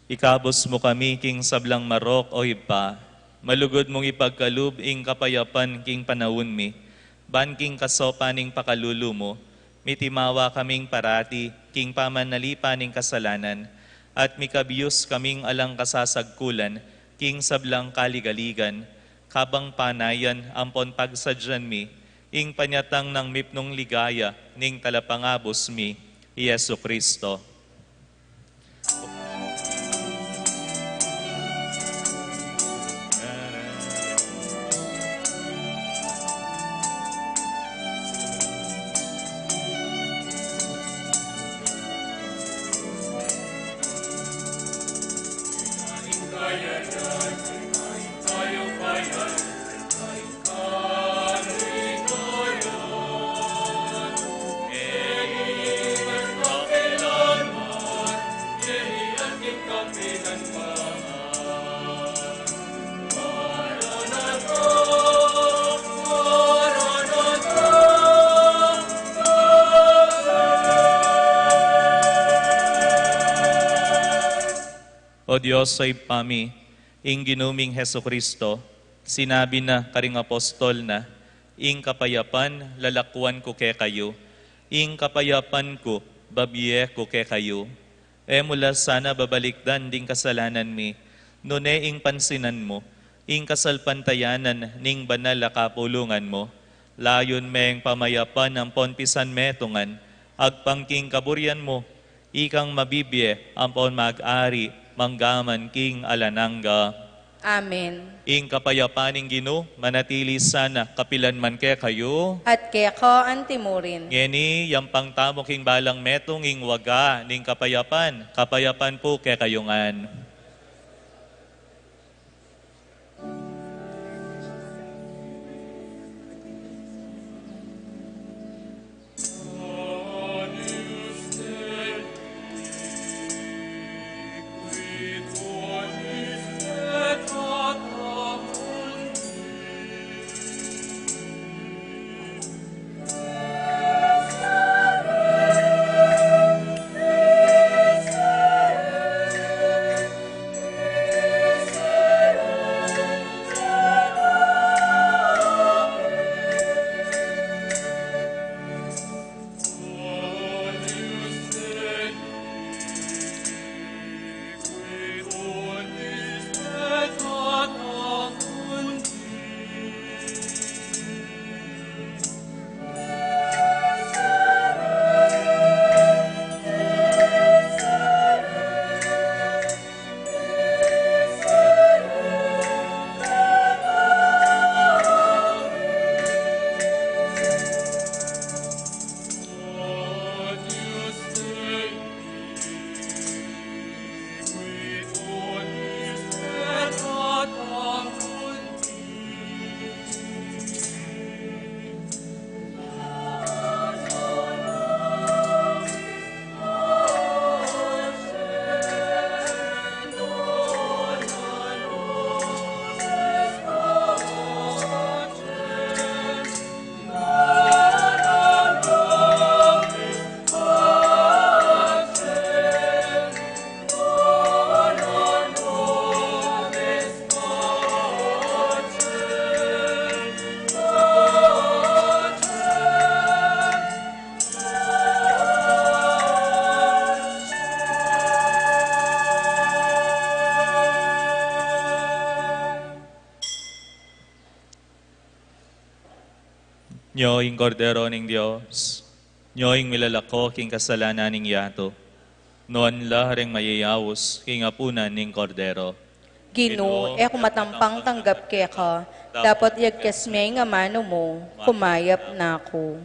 Ikabus mu kami king sablang marok, O Ibpa, malugud mung ipagkalub ing kapayapan king panaun mi, ban king kasopan ning pakalulu mu, mitimawa kaming parati king pamanalipan ning kasalanan, at mikabus kaming alang kasasagkulan king sablang kaligaligan, kabang panayan ampon pagsadyan mi ing panyatang nang mipnung ligaya ning Talapangabus mi, i Jesucristo. O Dios, o Ibpa mi, ing Ginu ming Jesucristo, sinabi na karing apostol na, "Ing kapayapan lalakwan ku kekayu, ing kapayapan ku babie ku kekayu." E mu la sana babalikdan ding kasalanan mi, nune ing pansinan mu ing kasalpantayanan ning banal a kapulungan mu. Layun meng pamayapan ampon pisanmetungan, agpang king kaburian mu, ikang mabibie ampon mag-ari manggaman king alang angga. Amen. Ing kapayapan ning Ginu manatili sana kapilan man kekayu. At keka antimurin. Ngeni, yampang tamu king balang metung ing waga ning kapayapan. Kapayapan pu kekayu ngan. Nyo ing Kordero ning Dios, nyo ing milalako king kasalanan ning yatu. Nuan la reng mayayaus king apunan ning Kordero. Ginu, e ku matampang tanggap keka, dapot yagkas me ing amanu mu, kumayap na ku.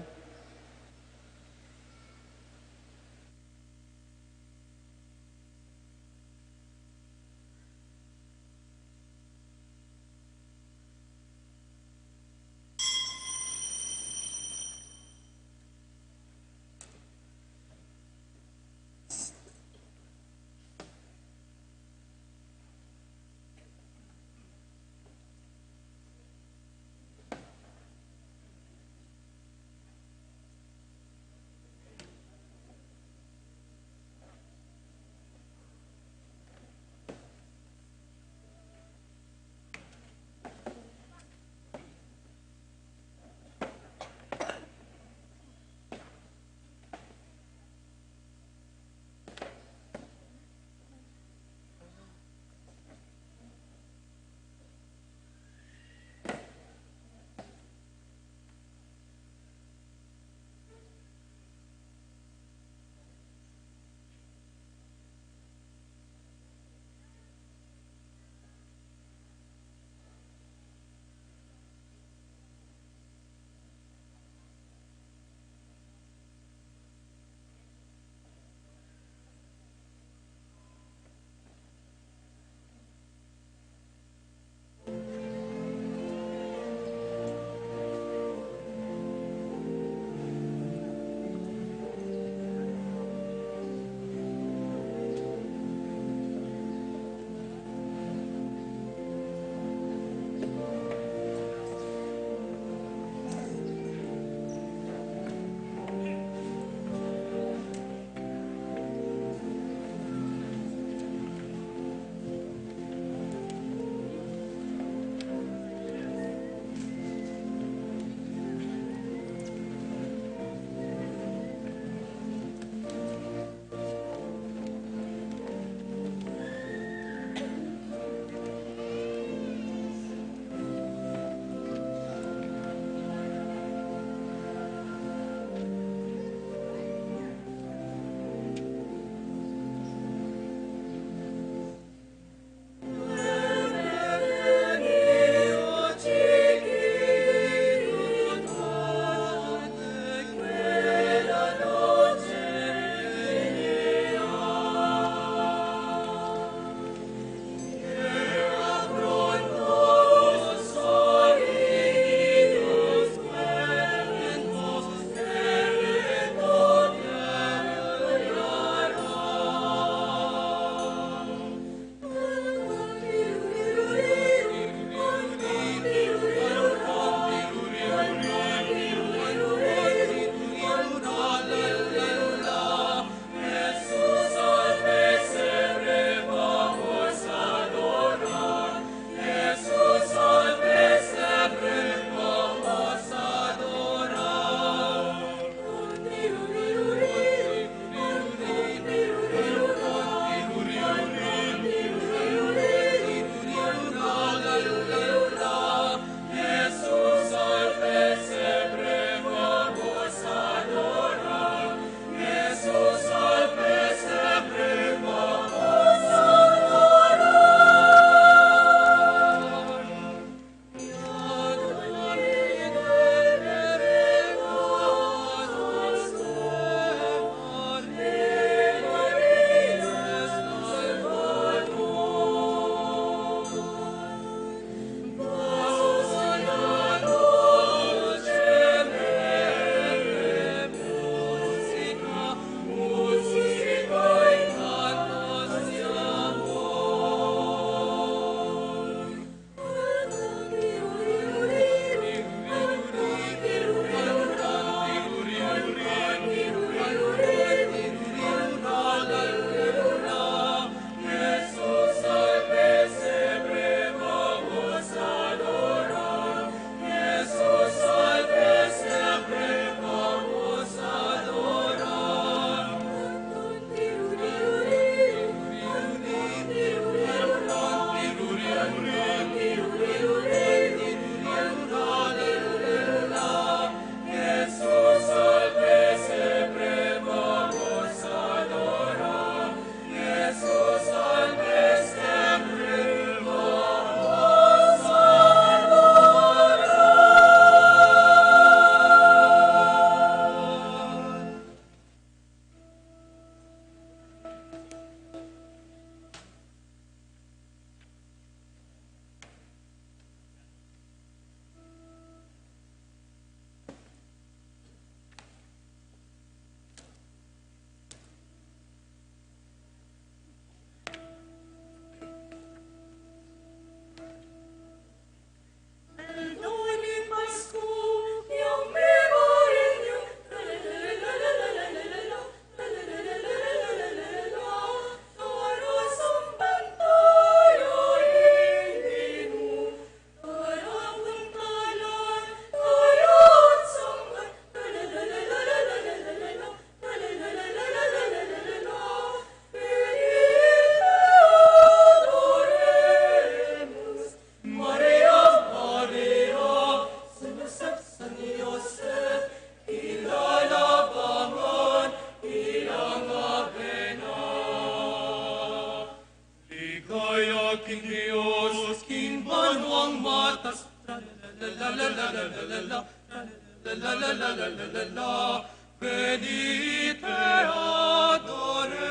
Venite adoremus.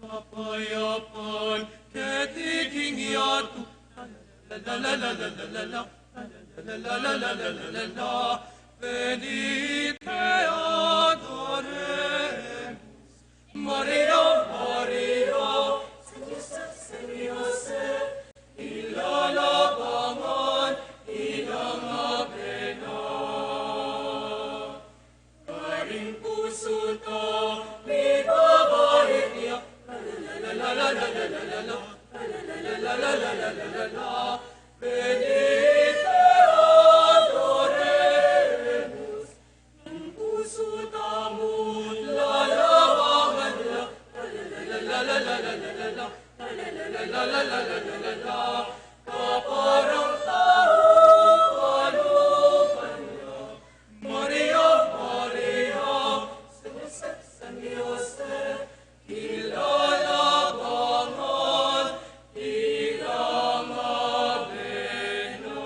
Kapayapan keti king yatu. Venite adoremus. Maria, Maria, San Josep, San Josep, ilalabangan, ilang abena. Karing pusu ta, mibabalik ya. Venite adoremus. Ing pusu tamu, lalabangan la. Kaparang tau, kaluban la. Maria, Maria, San Josep, San Josep, ilalabangan, ilang abena.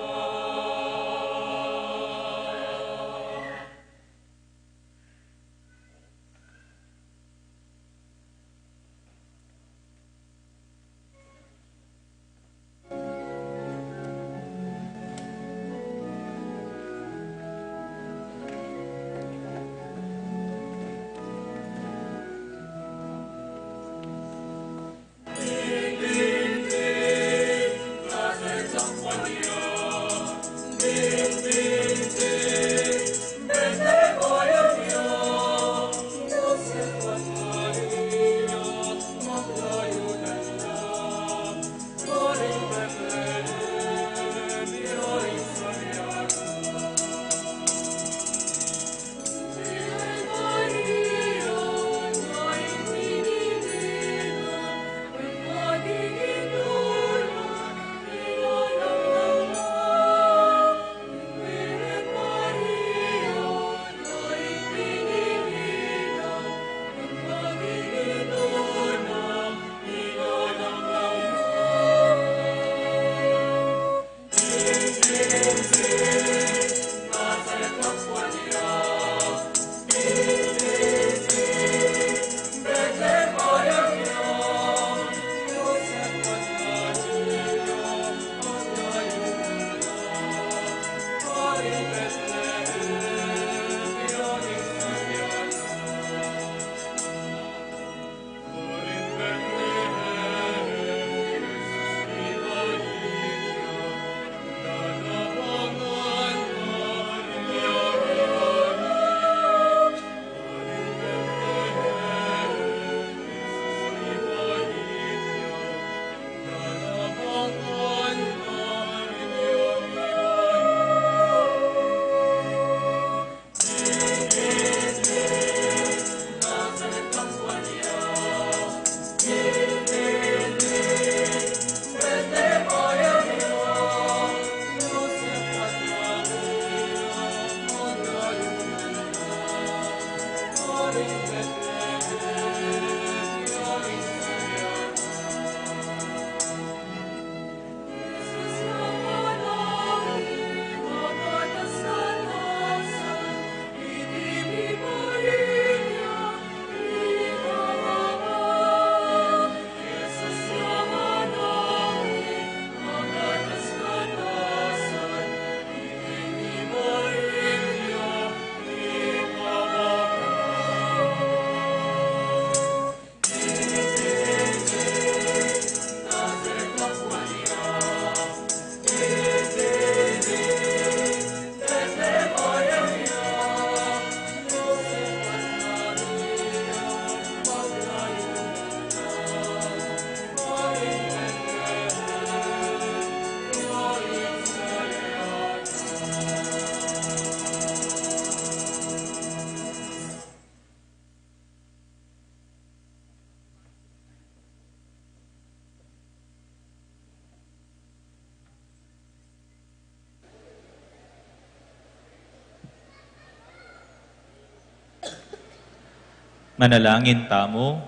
Manalangin tamu.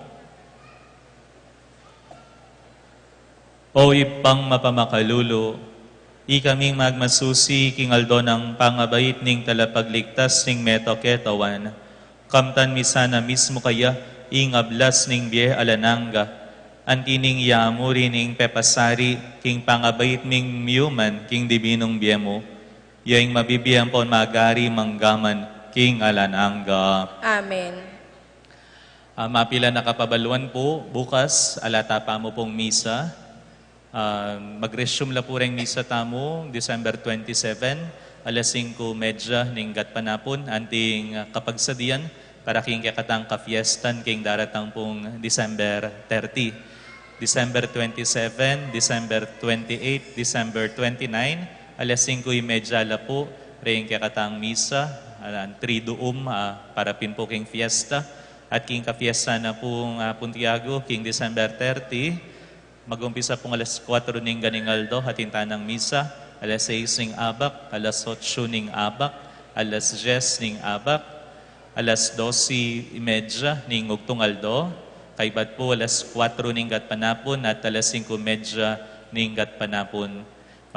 O Ibpang mapamakalulu, Ikaming magmasusi king aldo nang pangabait ning Talapagligtas ning meto ketawan, kamtan mi sana mismu kaya ing ablas ning bie alang angga, anti ning ya mu rin ing pepasari king pangabait ming miyuman king dibinung bie mu, ya ing mabibie ampon magari manggaman king alang angga. Amen. Ah, mapilan a kapabaluan pu, bukas, ala ta pa mu pung misa. Ah, mag-resume la pu reng misa tamu, December twenty-seven, alas singko medya ning gatpanapun, anting, ah, kapagsadian para king kekatang kafiestan king daratang pung December thirty. December twenty-seven, December twenty-eight, December twenty-nine, alas singko y medya la pu reng kekatang misa, ah, triduum, ah, para pin pu king fiesta. At king kafiesta na pung, ah, Puntiago, king December thirty, mag-umpisa pung alas kuwatro ning ganing aldo, atin tanang misa, alas sais ning abak, alas otso ning abak, alas dyes ning abak, alas dose y medya ning ugtung aldo, kaybat pu alas kuwatro ning gatpanapun at alas singko medya ning gatpanapun.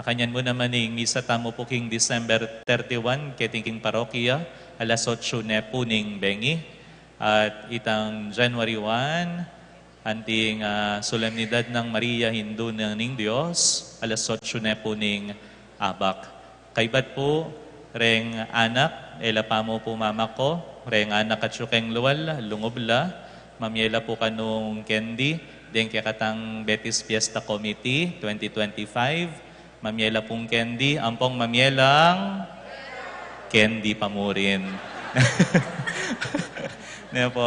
Makanyan mu naman ing misa tamu pu king December thirty-one, keti king parokya, alas otso ne pu ning bengi. At itang January one, anting, ah, solemnidad nang Maria, Indu na ning Dios, alas otso ne pu ning abak. Kaybat pu, reng anak, e la pa mu pu mamako, reng anak atyu keng lual, lungub la, mamie la pu kanung candy, deng kekatang Betis Fiesta Committee twenty twenty-five, mamie la pung candy, ampong mamie lang candy pa mu rin. Ne pu,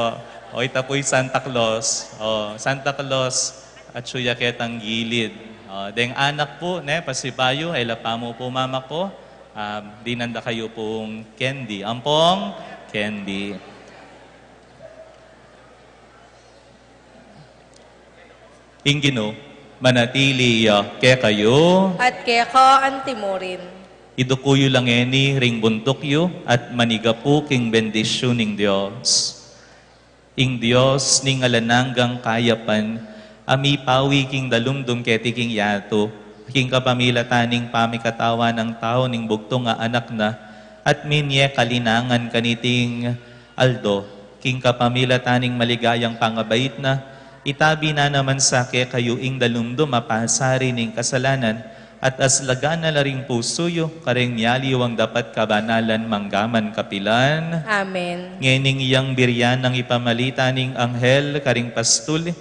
o ita pu'y Santa Claus, o, Santa Claus, atyu ya ketang gilid. O, deng anak pu, ne, pasibayu, e la pa mu pu mamako, ah, dinan da kayu pung candy. Ampong candy. Ing Ginu manatili ya kekayu. At keka anti mu rin. Iduku yu la ngeni ring buntuk yu, at manigapu king bendisyun ning Dios. Ing Dios ning alang anggang kayapan, a mipawi king dalumdum keti king yatu, king kapamilatan ning pamikatawan nang tau ning bugtung a Anak na, at minye kalinangan kaniting aldo, king kapamilatan ning maligayang pangabait na, itabi na naman sa kekayu ing dalumdum a pasari ning kasalanan, at aslagan na la ring pusu yu kareng mialiwang dapat kabanalan manggaman kapilan. Amen. Ngening iyang birian nang ipamalita ning anghel karing pastul,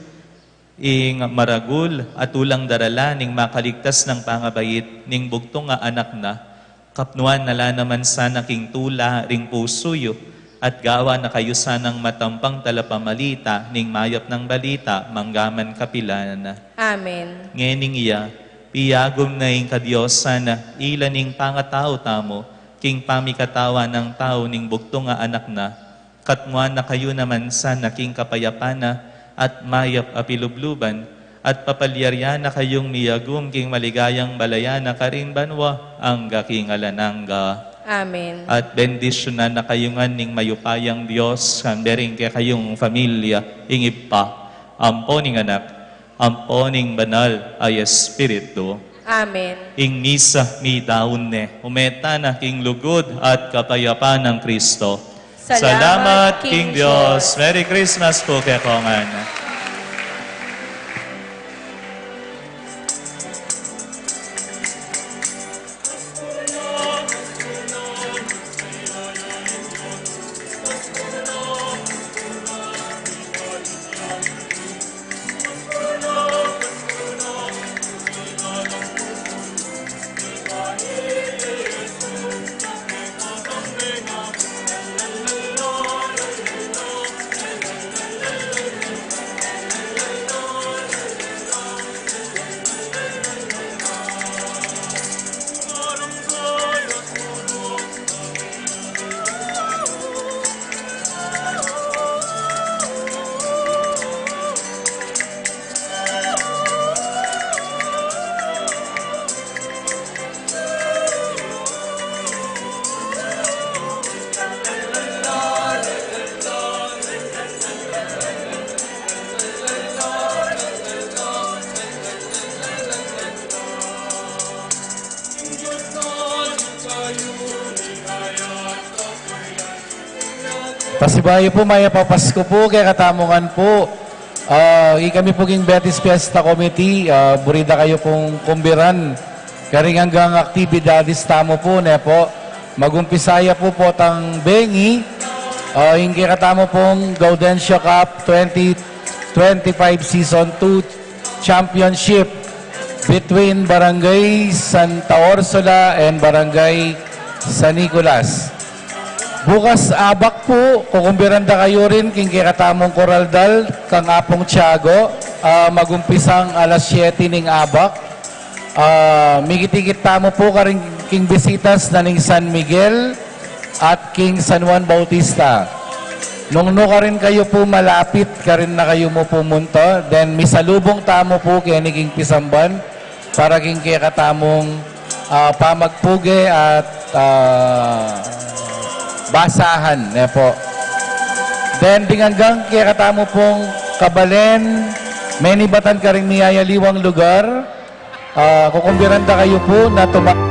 ing maragul a tulang darala ning makaligtas nang pangabait ning bugtung a Anak na, kapnuan na la naman sana king tula ring pusu yu, at gawan na kayu sanang matampang talapamalita ning mayap nang balita manggaman kapilan. Amen. Ngening iya, piyagum na ing kadiosan na ila ning pangatau tamu, king pamikatawan nang tau ning bugtung a Anak na, katmuan na kayu naman sana king kapayapan na at mayap a pilubluban, at papalyarian na kayung miyagum king maligayang balayan na karing banua angga king alang angga. Amen. At bendisyunan na kayu ngan ning mayupayang Dios, kambe ring kekayung familia, ing Ibpa, ampo ning Anak, ampo ning Banal a Espiritu. Amen. Ing misa midaun ne, ume tana king lugud at kapayapan nang Kristo. Salamat king Dios. Merry Christmas pu kekongan. Pasibayu pu, mayap a Pasku pu kekatamu ngan pu. Ah, ikami pu king Betis Fiesta Committee, ah, buri da kayu pung kumbiran karing anggang aktibidades tamu pu, ne pu. Magumpisa ya pu potang bengi, ah, ing kekatamu pung Gaudencio Cup twenty twenty-five Season two Championship between Barangay Santa Ursula and Barangay San Nicolas. Bukas abak pu, kukumbiran da kayu rin king kekatamung Coraldal kang Apung Tiago, ah, magumpisang alas siyete ning abak. Ah, mikit-ikit tamu pu karing king bisitas na ning San Miguel at king San Juan Bautista. Nung nu karin kayu pu malapit, karin na kayu mu pumunta. Then, misalubung tamu pu keni king pisamban para king kekatamung, ah, pamagpuge at, ah, basahan, ne pu. Then, ding anggang kekatamu pung kabalen, menibatan karing miyayaliwang lugar, ah, kukumbiran da kayu pu na tuma-